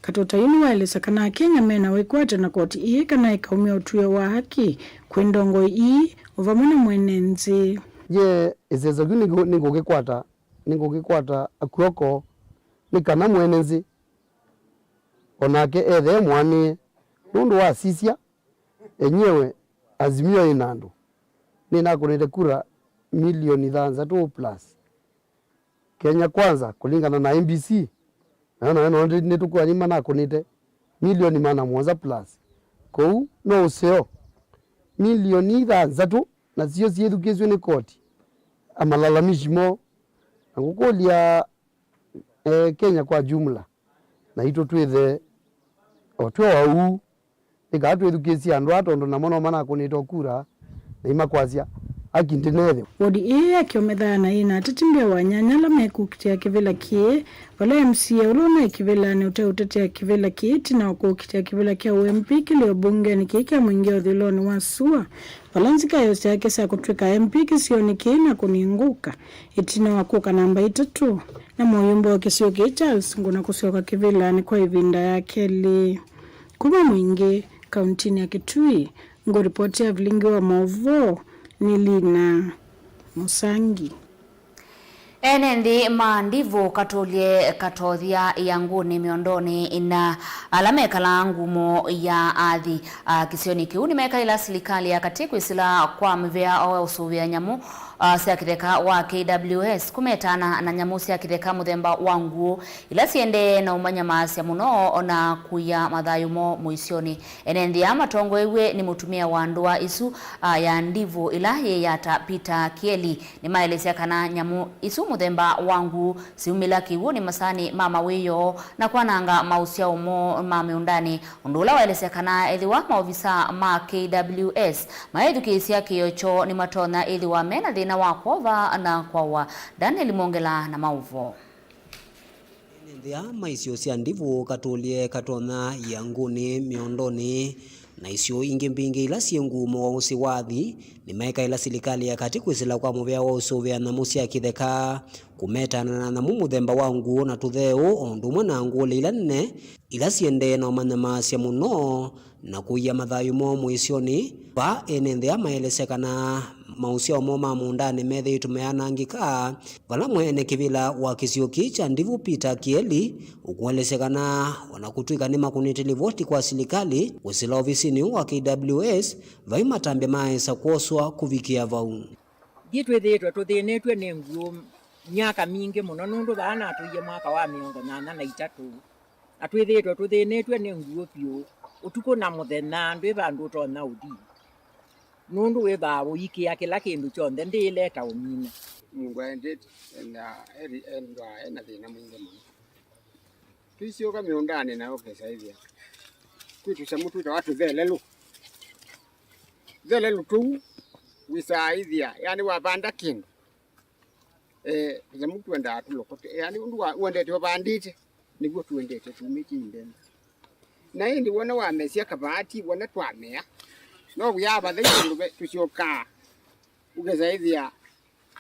Katũta yu nĩwaelesya kana Akenya mena wĩkwatyo na koti ii kana ĩkaumya ũtw'ĩo wa haki kwĩ ndongoi ii o vamwe na mwene nzĩ. Ye ĩseso kĩu nĩngũ-, nĩngũkĩkwata, nĩngũkĩkwata kw'oko nĩ kana mwene nzĩ o nake ethee mũanĩe nũndũ wasisya enyewe Azimio ĩna andũ nĩnakũnĩte kura milioni thanthatũ plus. Kenya Kwanza, kũlingana na I E B C, nayo nayo no nĩ-, nĩtũkwani manakũnĩte milioni mana mũonza plus. Kwoou no ũseo milioni thanthatũ nasyo syĩthukĩĩsw'e nĩ koti, amalalamishi moo. Na ngũkũlya, eh, Kenya kwa jumla, naitũ twĩthe o twĩ o ũu. Nĩ kana twĩthukĩĩsye andũ aa, tondũ namo no manakũnĩte o kura na imakwasya haki ndĩneethĩwa. Wodi ĩĩ ya Kĩome thana yĩna ateti mbee wa nyanya ala mekũkitĩa kĩvĩla kĩĩ, vala M C A ũla ũnaĩ kĩvĩlanĩ ũteũtetea kĩvĩla kĩĩ ĩtina wa kũkitĩa kĩvĩla kya ũ M P kĩlĩ ũmbungenĩ kĩĩ kya mũingĩ ũthyũlũnĩ wa sua, vala nzikaĩo syake sya kũtw'ĩka M P kĩsionĩ kĩĩ na kũnengũka ĩtina wa kũka namba itatũ na mũyumbe wa kĩsio kĩĩ Charles Nguna kũsyoka kĩvĩlanĩ kwa ĩvinda ya kelĩ. Kuma Mwingĩ, kauntinĩ ya Kitui, ngũripoti ya vilingi wa maũvoo nĩ Lina Mũsangi. Ene nthĩ ma Ndivu katũlye katothya ĩangũnĩ mĩondonĩ na ala mekalaa ngumo ya athi, a, kĩsionĩ kĩu nĩmekaĩla silikalĩ ya katĩ kwĩsĩla kwa mũvea wa ũsũvĩa nyamũ, a, sya kĩtheka wa K W S kũmetana na nyamũ sya kĩtheka mũthemba wa nguũ ila siendee na ũmanyamaasya mũno na kũia mathayũ moo mũisyonĩ. Ene nthĩ aa matongoew'e nĩ mũtumĩa wa ndũa ĩsu, a, ya Ndivu ĩla yĩĩ yata Peter Kieli nĩmaelesya kana nyamũ isu mũthemba wa nguũ siumĩla kĩw'ũnĩ masaanĩ ma mawĩoo na kwananga maũsyao moo ma mĩũndanĩ, ũndũ ũla waelesya kana ethĩwa maovisa ma K W S maethukĩĩsya kĩĩo kyoo nĩmatonya ĩthĩwa mena thĩna wa kwova na kwaũa. Daniel Mwongela na maũvoo. Ene nthĩ aa ma isio sya Ndivu katũlye katonya ĩangũnĩ mĩondonĩ na isio ingĩ mbingĩ ila syĩ ngumo wa ũsĩ wa athi nĩmaekaĩla silikalĩ ya katĩ kwĩsĩla kwa mũvea wa ũsũvĩa nyamũ sya kĩtheka, kũmetana na nyamũ mũthemba wa nguũ na tũtheũ, o ũndũ ũmwe na ngũlĩ ila nene ila siendee na ũmanyamaasya mũno na kũia mathayũ moo mũisyonĩ. Vaa ene nthĩ aa maelesya kana maũsyao moo ma mũũndanĩ methĩĩtwe meanangĩka, vala mwene kĩvĩla wa kĩsio kĩĩ kya Ndivu Peter Kieli ũkũelesya kana o na kũtw'ĩka nĩmakũnĩte livoti kwa silikalĩ kwĩsĩla ovisinĩ ũũ wa K W S, vai matambya maesa kwoswa kũvikĩa vau. Ithyĩ twĩthĩĩtwe tũthĩnĩtw'e nĩ nguũ myaka mingĩ mũno, nũndũ vaa natũie mwaka wa mĩongo nyanya na itatũ, na twĩthĩĩtwe tũthĩnĩtw'e nĩ nguũ vyũ. Ũtukũ na mũthenya ndwĩ vandũ ũtonya ũthi, nũndũ wĩthaa ũikĩa kĩla kĩndũ kyonthe ndĩĩleta ũmina. Mũndũ aendete na eri-, endwaa ena thĩna mwingĩ mũno. Tũisyoka mĩũndanĩ na ũkesa ĩthĩa kwĩ tũsamũ twĩtawa tũthelelũ. Tũthelelũ tũu wĩsaa ĩthĩa, yani wavanda kĩndũ, eh, tũnyamũ twendaa tũlokote, yani ũndũ wa, wendete ũvandĩte, nĩw'o tũendete tumĩtye indene. Na ĩndĩ wona wamesya kavaati, wona twamea, no wĩaa vathei kũndũ ve, tũsyokaa, ũkesa ĩthĩa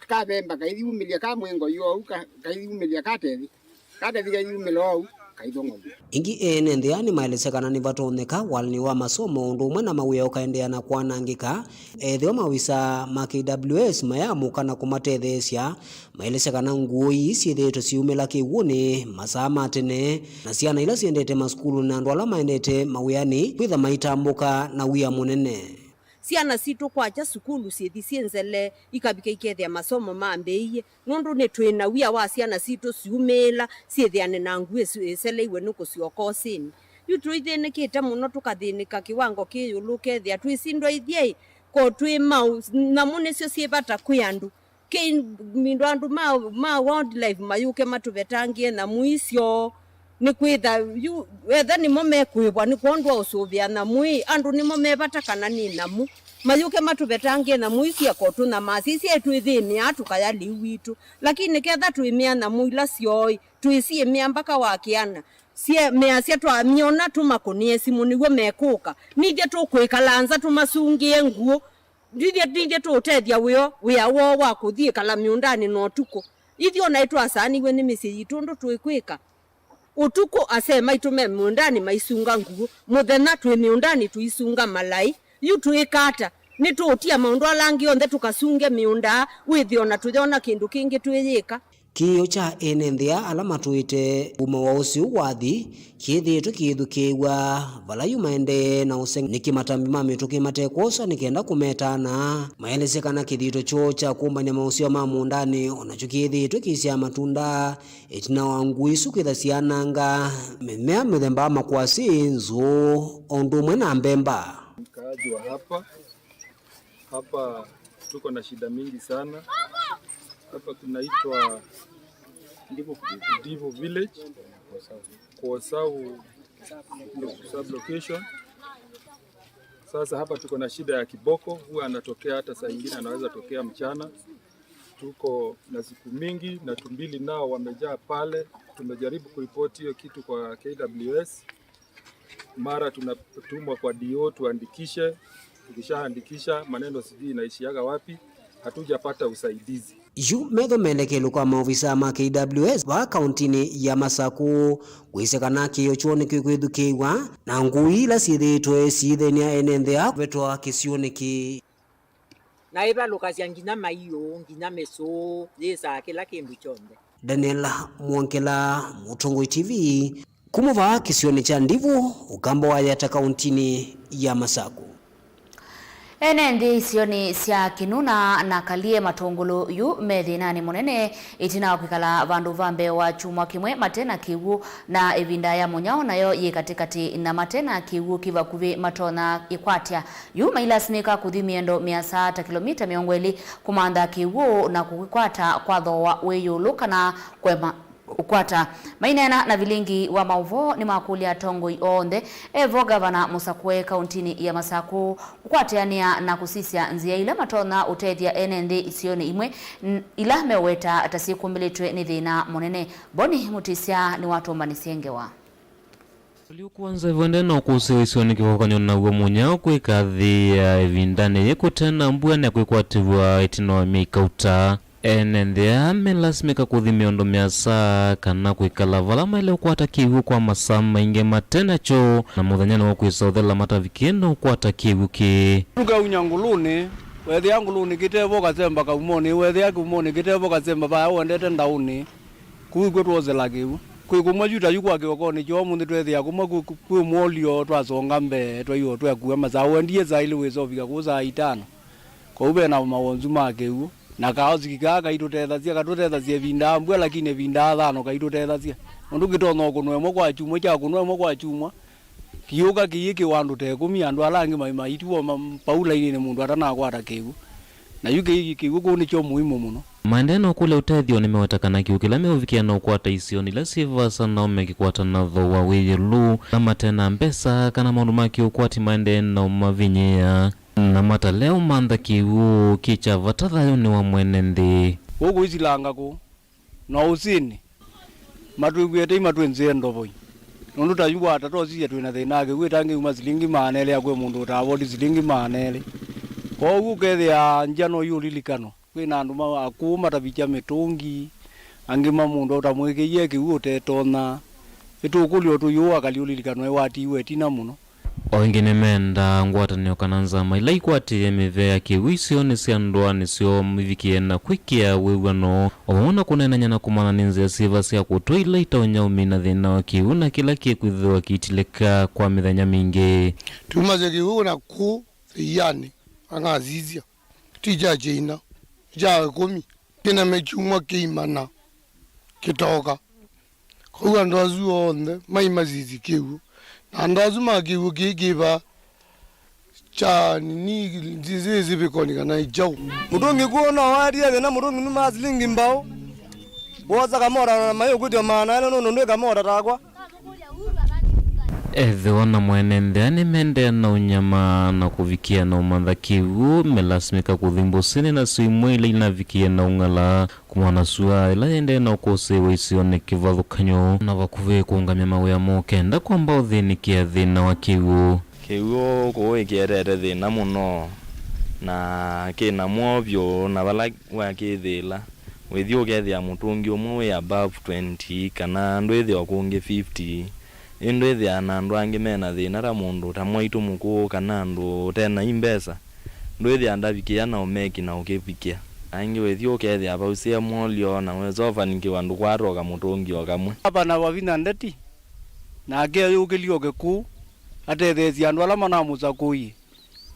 kavemba kaithi umĩlya ka mwĩngo yũu, ka-, kaithi umĩlya katethi, katethi kaithi umĩla ũu, kaithong'olw'a. Ĩngĩ ene nthĩ aa nĩmaelesya kana nĩvatonyeka walani wa masomo ũndũ ũmwe na mawĩa ũkaendeea na kwanangĩka, ethĩwa mawĩsaa ma K W S mayamũka na kũmatetheesya. Maelesya kana ngũĩ ii syĩthĩĩtwe syĩumĩla kĩw'ũnĩ masaa ma tene, na syana ila syendete masukulunĩ na andũ ala maendete mawĩanĩ kwĩtha maitambũka na wia mũnene. Syana sitũ kwakya sukulu syĩthi syĩ nzele, ikavika ikethĩa masomo mambĩĩie, nũndũ nĩtwĩ na wia wa syana sitũ syumĩĩla syĩthĩane na ngũĩ ĩsu ĩseleiwe nĩ kũsyoka ũsĩnĩ. Yu tũithĩnĩkĩte mũno, tũkathĩnĩka kĩwango kĩ ĩũlũ, ũkethĩa twĩsindwa ithyĩ ko twĩ mau, nyamũ nĩsyo syĩ vata kwĩ andũ. Kĩ-, mindũ andũ ma, ma wildlife mayũke matũvetangĩe nyamũ isyo, nĩkwĩtha yu etha nĩmo mekũĩvwa nĩ kwondũ wa ũsũvĩa nyamũ ĩ, andũ nĩmo me vata kana nĩ nyamũ? Mayũke matũvetangĩe nyamũ isu syakotũnyamasya, isyaitwĩthĩnĩaa tũkaya lĩu witũ. Lakini ketha twĩmĩa nyamũ ila syoĩ, twĩsyĩmĩa mbaka wakĩana, syemeasya twamyona tũmakũnĩe simũ nĩw'o mekũka. Nithyĩ tũkwĩkala nza tũmasungĩe ngũũ? Nithyĩ, nithyĩ tũũtethya wĩo, wĩa woo wa kũthi ĩkala mĩũndanĩ na ũtukũ? Ithyĩ o naĩ twasaanĩw'e nĩ mĩsyĩ yitũ ũndũ tũĩkwĩka. Ũtukũ asee maitũ me mĩũndanĩ maisunga ngũũ, mũthenya twĩ mĩũndanĩ tũisunga malaĩ. Yu twĩka ata? Nĩtũũtia maũndũ ala angĩ onthe tũkasunge mĩũnda, wĩthĩe o na tũyona kĩndũ kĩngĩ twĩyĩka? Kĩĩo kya ene nthĩ aa ala matũĩte kuma wa ũsĩ ũũ wathi kĩthĩĩtwe kĩithukĩĩw'a vala yu maendee na ũseng'e nĩkĩ matambi ma mĩtũkĩ matekwosa nĩ kenda kũmetana. Maelesya kana kĩthito kyoo kya kũmbany'a maũseo ma mũũndanĩ o nakyo kĩthĩĩtwe kĩisyaa matunda ĩtina wa ngũĩ isu kwĩtha syananga mĩmea mĩthemba wa makwasĩ, nzũũ, o ũndũ ũmwe na mbemba. Mkaaji wa hapa, hapa tuko na shida mingi sana. Hapa kunaitwa Ndivu Village, Kuosau Sub-location. Sasa hapa tuko na shida ya kiboko, huwa anatokea hata saa ingine anaweza tokea mchana. Tuko na siku mingi na tumbili nao wamejaa pale. Tumejaribu kuripoti hiyo kitu kwa K W S. Mara tunatumwa kwa D O tuandikishe, tukishaandikisha maneno sijui inaishiaga wapi, hatujapata usaidizi. Yu metho melekelo kwa maovisaa ma K W S vaa kauntinĩ ya Masakũ kwĩsya kana kĩĩo kyoo nĩkĩkwĩthukĩĩw'a na ngũĩ ila syĩthĩĩtwe siithĩnĩa ene nthĩ aa kũvetwa kĩsionĩ kĩĩ. Na ĩvalũkasya nginya maiũ, nginya mĩsũũ, yĩsaa kĩla kĩndũ kyonthe. Daniel Mwongela, Mũtongoi T V, kuma vaa kĩsionĩ kya Ndivu, ũkamba wa Yatta kauntinĩ ya Masakũ. Ene nthĩ isionĩ sya Kĩnuna na Kalie Matũngũlũ yu me thĩnanĩ mũnene ĩtina wa kwĩkala vandũ va mbee wa kyumwa kĩmwe mate na kĩw'ũ, na ĩvinda ya mũnyao nayo yĩ katĩkatĩ na mate na kĩw'ũ kĩ vakuvĩ matonya ĩkwatya. Yu mailasimĩka kũthi mĩendo mĩasa ta kĩlomita mĩongo ĩlĩ kũmantha kĩw'ũ na kũkwata kwa thooa wĩ ĩũlũ kana kũema ũkwata. Maineena na vilingi wa maũvoo nĩmakũlya atongoi onthe, evo Gavana Mũsakũe kauntinĩ ya Masakũ kũkwatĩanĩa na kũsisya nzĩa ila matonya ũtethya ene nthĩ isionĩ imwe n-, ila meũweta ta syĩkũmbĩlĩtwe nĩ thĩna mũnene. Boni Mũtĩsya nĩwatũmbanĩsye ngewa. Ũlyu kwanza ĩvende na ũkũsĩwa isionĩ kĩvaũkanyo naw'o mũnyao kwĩkathĩĩa ĩvindanĩ yĩ kũte na mbua na kwĩkwatĩw'a ĩtina wa myei kauta. Ene nthĩ aa melasimĩka kũthi mĩondo mĩasa kana kwĩkala vala maĩle ũkwata kĩw'ũ kwa masaa maingĩ mate nakyo, na mũthenya nĩw'o kwĩsa ũthela matavikĩe na ũkwata kĩw'ũ kĩĩ. Tukaunya ngũlũnĩ, wethĩa ngũlũnĩ kĩtevo kasemba kaumonĩ, wethĩa kaumonĩ kĩtevo kasemba vaya ũendete ndaũnĩ. Kũu ĩkw'o twosela kĩw'ũ. Kwĩ kũmwe yu ta yu kwa kĩokonĩ kya ũmũnthĩ tweethĩa kũmwe kwĩ, kwĩ mwolyo twasonga mbee, twaiwe twakua masaa. Ũendie saa ilĩ wĩsa ũvika kũu saa itano. Kwoou ve na mawonzu ma kĩw'ũ. Na kaosiki kaa kaitũtethasya, katũtethasya ĩvinda ya mbua, lakini ĩvinda ya thano kaitũtethasya. Nũndũ kĩtonya ũkũnwa ĩmwe kwa kyumwa, kyakũnwa ĩmwe kwa kyumwa. Kĩw'ũ ka kĩiĩ kĩw'ũ andũ ta ĩkũmi, andũ ala angĩ mai-, maitiwa ma-, pau lainĩnĩ mũndũ atanakwata kĩw'ũ. Na yu kĩiĩ kĩw'ũ kũu nĩkyo mũimũ mũno. Maendee na ũkũlya ũtethyo nĩmeweta kana kĩw'ũ kĩla meũvikĩa na ũkwata isionĩ ila syĩ vaasa nao mekĩkwata na thooa wĩ ĩũlũ, na mate na mbesa kana maũndũ ma kĩũkwati maendee na ũmavinyĩĩa, na matalea ũmantha kĩw'ũ kĩ kya vata thayũnĩ wa mwene nthĩ. Kũu kũisilanga kũu. Na ũsĩnĩ, matwĩkw'ĩe tei matwĩnzĩe ndovoi. Nũndũ ta yu wata tosisya twĩ na thĩna wa kĩw'ũ ĩtangĩuma silingi maana elĩ ya kwĩ mũndũ ũtavoti silingi maana elĩ. Kwoou ũkethĩa nzya no yu ũlilikanwa. Kwĩ na andũ ma-, akũũ matavikya mĩtũngi, angĩ ma mũndũ ũtamwĩkĩie kĩw'ũ ũtetonya. Ĩtũkũlyo tũyũ akali ũlilikanwa ĩwatiiwe ĩtina mũno. O ĩngĩ nĩmendaa ngwatanĩo kana nzama ila ikwatĩĩe mĩvea ya kĩw'ũ isionĩ sya ndũanĩ syoo ivikĩe na kwĩkĩa wĩw'ano, o vamwe na kũneenany'a na kũmanya nĩ nzĩa syĩva sya kũtw'a ila itonya ũmina thĩna wa kĩw'ũ na kĩla kĩkwĩthĩwa kĩitilĩka kwa mĩthenya mingĩ. Tumasya kĩw'ũ na kũũ ĩianĩ, angasisya, ti kya kyaina, kya ĩkũmi, kĩname kyumwa kĩimana kĩtoka. Kwoou andũ asu onthe mai masisye kĩw'ũ. Na andũ asu ma kĩw'ũ kĩĩ kĩva kya nini, nzĩsĩ ĩsĩvĩkonĩ kana ĩ kyaũ. Mũtũngi kũũ no waetie thĩna, mũtũngi numa silingi mbaũ. Wosa kamota na mayũkwĩtya maana elĩ nũndũ ndwĩ kamota takwa. Ethĩwa na mwene nthĩa nĩmendee na ũnyama na kũvikĩa na ũmantha kĩw'ũ, melasimĩka kũthi mbũsĩnĩ nasyo imwe ila inavikĩe na ũng'ala. Kũmana sua ĩla yendee na ũkũsĩĩwa isionĩ kĩvathũkany'o na vakuvĩ kũũngamya mawĩa moo kenda kwamba ũthĩnĩkĩa thĩna wa kĩw'ũ. Kĩw'ũ kũũ ĩkĩetete thĩna mũno, na kĩ na mwoo vyũ, na vala wakĩthĩĩla, wĩthi ũkethĩa mũtũngi ũmwe wĩ above twenty, kana ndwĩthĩwa kũngĩ fifty. Ĩndĩ wĩthĩaa na andũ angĩ me na thĩna ta mũndũ ta mwaitũ mũkũũ kana andũ ũte na i mbesa, ndwĩthĩaa ndavikĩa na ũmeki na ũkĩvikĩa. Angĩ wĩthi ũkethĩa vausĩe mwolyo na wesa ũvanikĩwa ndũkwata o kamũtũngi o kamwe. Ava na vavinya ndeti, nake ayũkĩlya o kĩkũũ, atetheesye andũ ala manamũsakũie.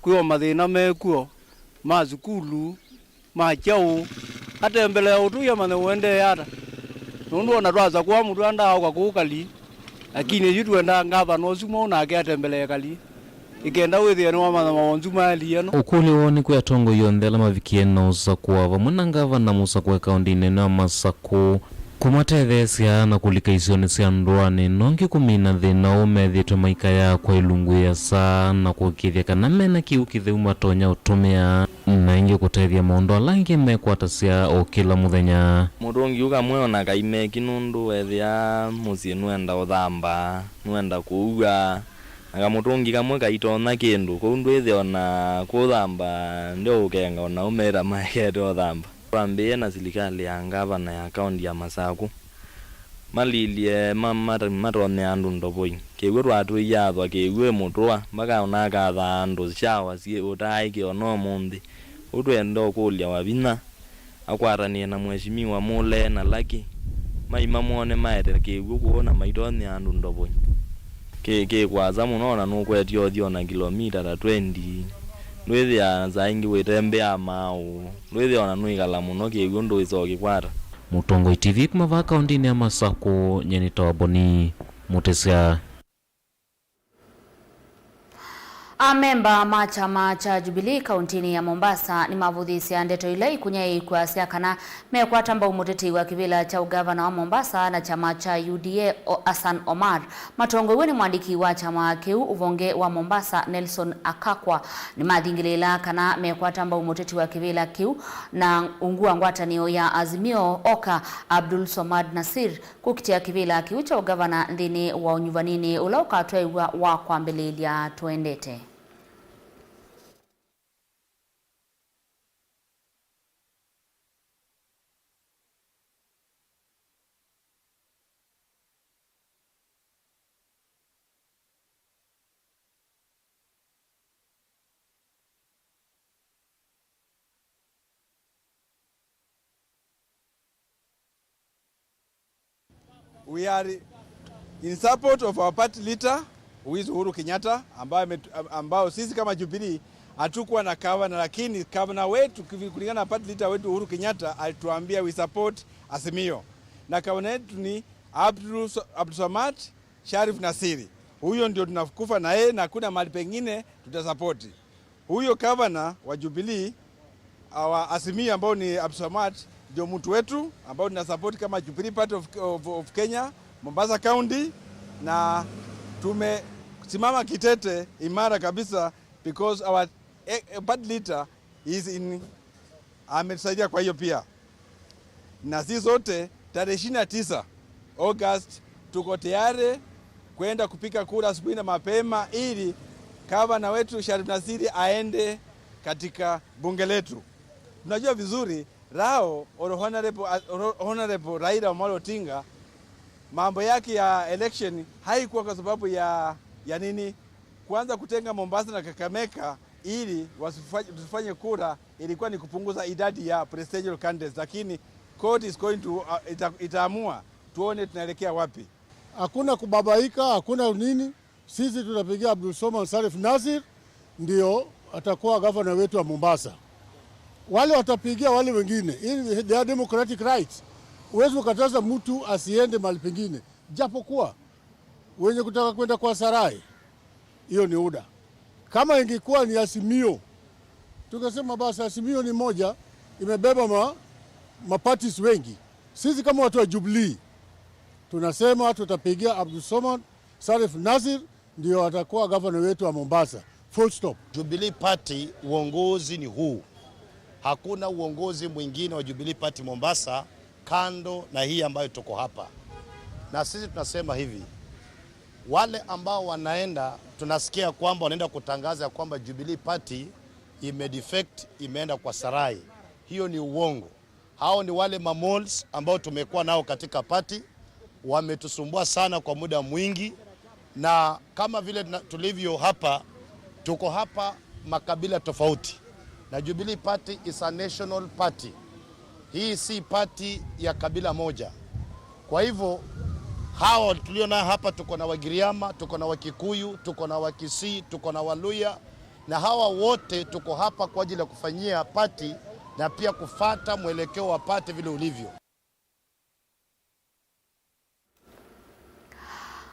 Kwĩ o mathĩna mekw'o ma sukulu, ma kyaũ, atembelee ũtũi amanye ũendee ata. Nũndũ ona twasakũa mũtwe andaa ũka kũu kali, lakini yu twendaa ngavana ũsu mwaũ nake atembelee kali, ĩkenda wĩthĩe nĩwamanya mawonzu maelie no. Ũkũlyo woo nĩ kwĩ atongoi onthe ala mavikie na ũsakũa vamwe na ngavana mũsakũe kaũndĩnĩ ĩno ya Masakũ. Kũmatetheesya na kũlika isionĩ sya ndũanĩ, nongi kũmina thĩna ũũ methĩĩtwe maikayaa kwa ilungu ĩasa na kũĩkĩĩthya kana me na kĩw'ũ kĩtheu matonya ũtũmĩa, na ĩngĩ kũtethya maũndũ ala angĩ mekwatasya o kĩla mũthenya. Mũtũngi ũ kamwe o na kaimeki nũndũ wethĩa mũsyĩ nũenda ũthamba, nũenda kũua, na kamũtũngi kamwe kaitonya kĩndũ, kwoou ndwĩthĩa o na kũthamba ndeũkenga o na ũmeta maekete ũthamba. Twambĩĩe na silikalĩ ya ngavana ya kaũnti ya Masakũ. Malilye ma-, mata-, matonyea andũ ndovoi. Kĩw'ũ twatwĩie athwa kĩw'ũ ĩ mũtũa, mbaka ona akathaa andũ syawa syĩ ũtaaĩke ona ũmũnthĩ. Ũu twenda ũkũlya Wavinya akwatanĩe na Mheshimiwa Mũlee na Lucky, maima mone maete kĩw'ũ kũũ na maitonyea andũ ndovoi. Kĩ, kĩ kwasa mũno, ona nũkwetye ũthi ona kilomita ta twenty. Ndwĩthĩaa saa ingĩ wĩtembeaa maaũ. Ndwĩthĩaa ona nũikala mũno kĩw'ũ ndũĩsa ũkĩkwata. Mũtongoi T V kuma vaa kaũntĩnĩ ya Masakũ, nyie nĩtawa Boni Mũtĩsya. Amemba ma kyama kya Jubilee kaũntĩnĩ ya Mombasa nĩmavũthĩĩsya ndeto ila ikunyaĩĩkw'a sya kana mekwata mbau mũtetei wa kĩvĩla kya ũgavana wa Mombasa na kyama kya U D A, o-, Hassan Omar. Matongoew'e nĩ mwandĩki wa kyama kĩu ũvonge wa Mombasa, Nelson Akakwa, nĩmathingĩlĩĩla kana mekwata mbau mũteti wa kĩvĩla kĩu na ungu wa ngwatanĩo ya Azimio, oka Abdul Somad Nasir, kũkitĩa kĩvĩla kĩu kya ũgavana nthĩnĩ wa ũnyuvanĩnĩ ũla ũkatwaĩw'a wa kwambĩlĩĩlya tũendete. We are in support of our party leader, who is Uhuru Kenyatta, ambao ametu-, ambao sisi kama Jubilee hatukuwa na gavana, lakini gavana wetu kivi-, kulingana na party leader wetu Uhuru Kenyatta alituambia we support Azimio. Na gavana yetu ni Abdul So-, Abdul Samad Sharif Nasiri. Huyo ndio tunakufa na yeye na hakuna mahali pengine tutasapoti. Huyo gavana wa Jubilee, our Azimio, ambao ni Abdulswamad, ndio mtu wetu ambao tunasupport kama Jubilee Party of, of, of Kenya, Mombasa County, na tumesimama kitete imara kabisa because our, eh, eh, party leader is in, ametusaidia kwa hiyo pia. Na sisi sote tarehe ishirini na tisa August tuko tayari kwenda kupiga kura asubuhi na mapema ili gavana wetu Sharif Nasir aende katika bunge letu. Tunajua vizuri Rao or Honorable, or Honorable Raila Amolo Odinga, mambo yake ya election haikuwa kwa sababu ya, ya nini? Kuanza kutenga Mombasa na Kakamega ili wasifanye, tusifanye kura, ilikuwa ni kupunguza idadi ya presidential candidates, lakini court is going to, uh, ita-, itaamua, tuone tunaelekea wapi. Hakuna kubabaika, hakuna nini. Sisi tutapigia Abdulswamad Sharif Nasir, ndio atakuwa gavana wetu wa Mombasa. Wale watapigia wale wengine, hii ni their democratic rights. Huwezi ukataza mtu asiende mahali pengine, japokuwa wenye kutaka kwenda kwa Sarai, hiyo ni UDA. Kama ingekuwa ni Azimio, tungesema basi Azimio ni moja, imebeba ma, ma parties wengi. Sisi kama watu wa Jubilee, tunasema tutapigia Abdulswamad Sharif Nasir, ndio atakuwa gavana wetu wa Mombasa. Full stop. Jubilee Party, uongozi ni huu. Hakuna uongozi mwingine wa Jubilee Party Mombasa kando na hii ambayo tuko hapa. Na sisi tunasema hivi, wale ambao wanaenda, tunasikia kwamba wanaenda kutangaza ya kwamba Jubilee Party imedefect, imeenda kwa Sarai. Hiyo ni uongo. Hao ni wale mamoles ambao tumekuwa nao katika party, wametusumbua sana kwa muda mwingi, na kama vile na, tulivyo hapa, tuko hapa makabila tofauti, na Jubilee Party is a national party. Hii si party ya kabila moja. Kwa hivyo, hawa tulio nao hapa, tuko na Wagiriama, tuko na Wakikuyu, tuko na Wakisii, tuko na Waluya, na hawa wote tuko hapa kwa ajili ya kufanyia party na pia kufata mwelekeo wa party vile ulivyo.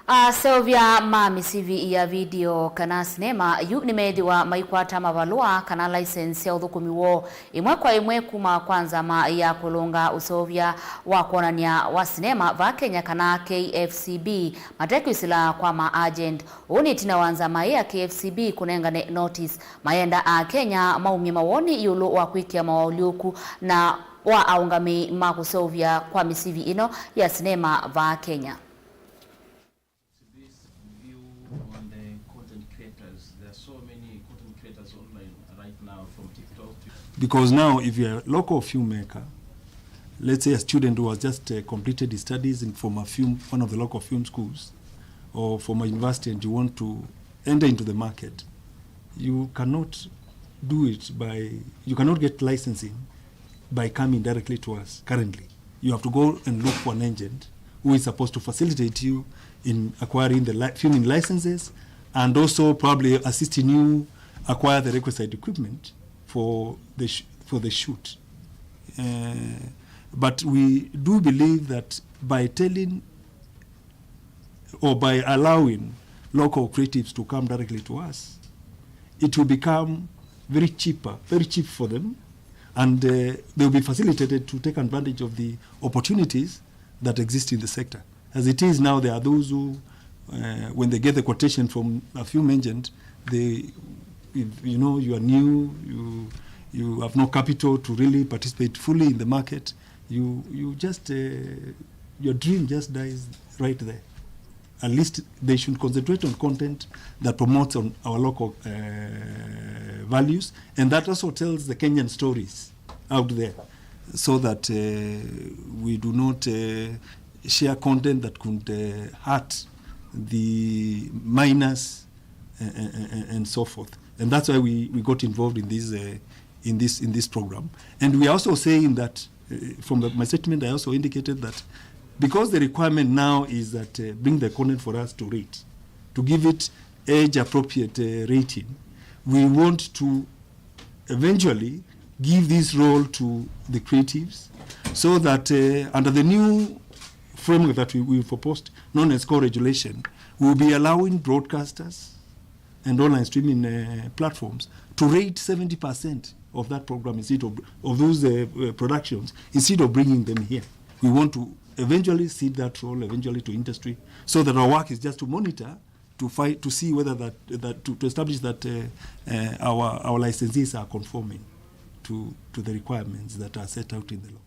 Aseũvya ma mĩsivi ya video kana sinema yu nĩmeĩthĩwa maikwata mavalũa kana license sya ũthũkũmi woo ĩmwe kwa ĩmwe kuma kwa nzama ya kũlũnga ũseũvya wa kwonany'a wa sinema vaa Kenya kana K F C B matekwĩsĩla kwa ma agent. Ũu nĩ ĩtina wa nzama ĩĩ ya K F C B kũnengane notice mayenda Akenya maumye mawoni ĩũlũ wa kwĩkĩa mawaũlyũku na wa aũngamĩi ma kũseũvya kwa mĩsivi ĩno ya sinema vaa Kenya. Because now, if you're a local filmmaker, let's say a student who has just, uh, completed his studies in, from a film, one of the local film schools, or from a university, and you want to enter into the market, you cannot do it by, you cannot get licensing by coming directly to us currently. You have to go and look for an agent who is supposed to facilitate you in acquiring the li-, filming licenses and also probably assisting you acquire the requisite equipment for the sh-, for the shoot. Uh, but we do believe that by telling or by allowing local creatives to come directly to us, it will become very cheaper, very cheap for them, and, uh, they'll be facilitated to take advantage of the opportunities that exist in the sector. As it is now, there are those who, uh, when they get the quotation from a film agent, they, if, you know, you are new, you, you have no capital to really participate fully in the market, you, you just, uh, your dream just dies right there. At least they should concentrate on content that promotes on our local, uh, values, and that also tells the Kenyan stories out there, so that, uh, we do not, uh, share content that could, uh, hurt the minors, uh, and, and, and so forth. And that's why we, we got involved in this, uh, in this, in this program. And we are also saying that, uh, from the, my statement, I also indicated that because the requirement now is that, uh, bring the content for us to rate, to give it age-appropriate, uh, rating, we want to eventually give this role to the creatives so that, uh, under the new framework that we, we proposed, known as co-regulation, We'll be allowing broadcasters and online streaming uh, platforms to rate seventy percent of that program instead of, of those uh, uh, productions instead of bringing them here. We want to eventually cede that role eventually to industry so that our work is just to monitor to fight to see whether that, that to, to establish that uh, uh, our our licensees are conforming to to the requirements that are set out in the law.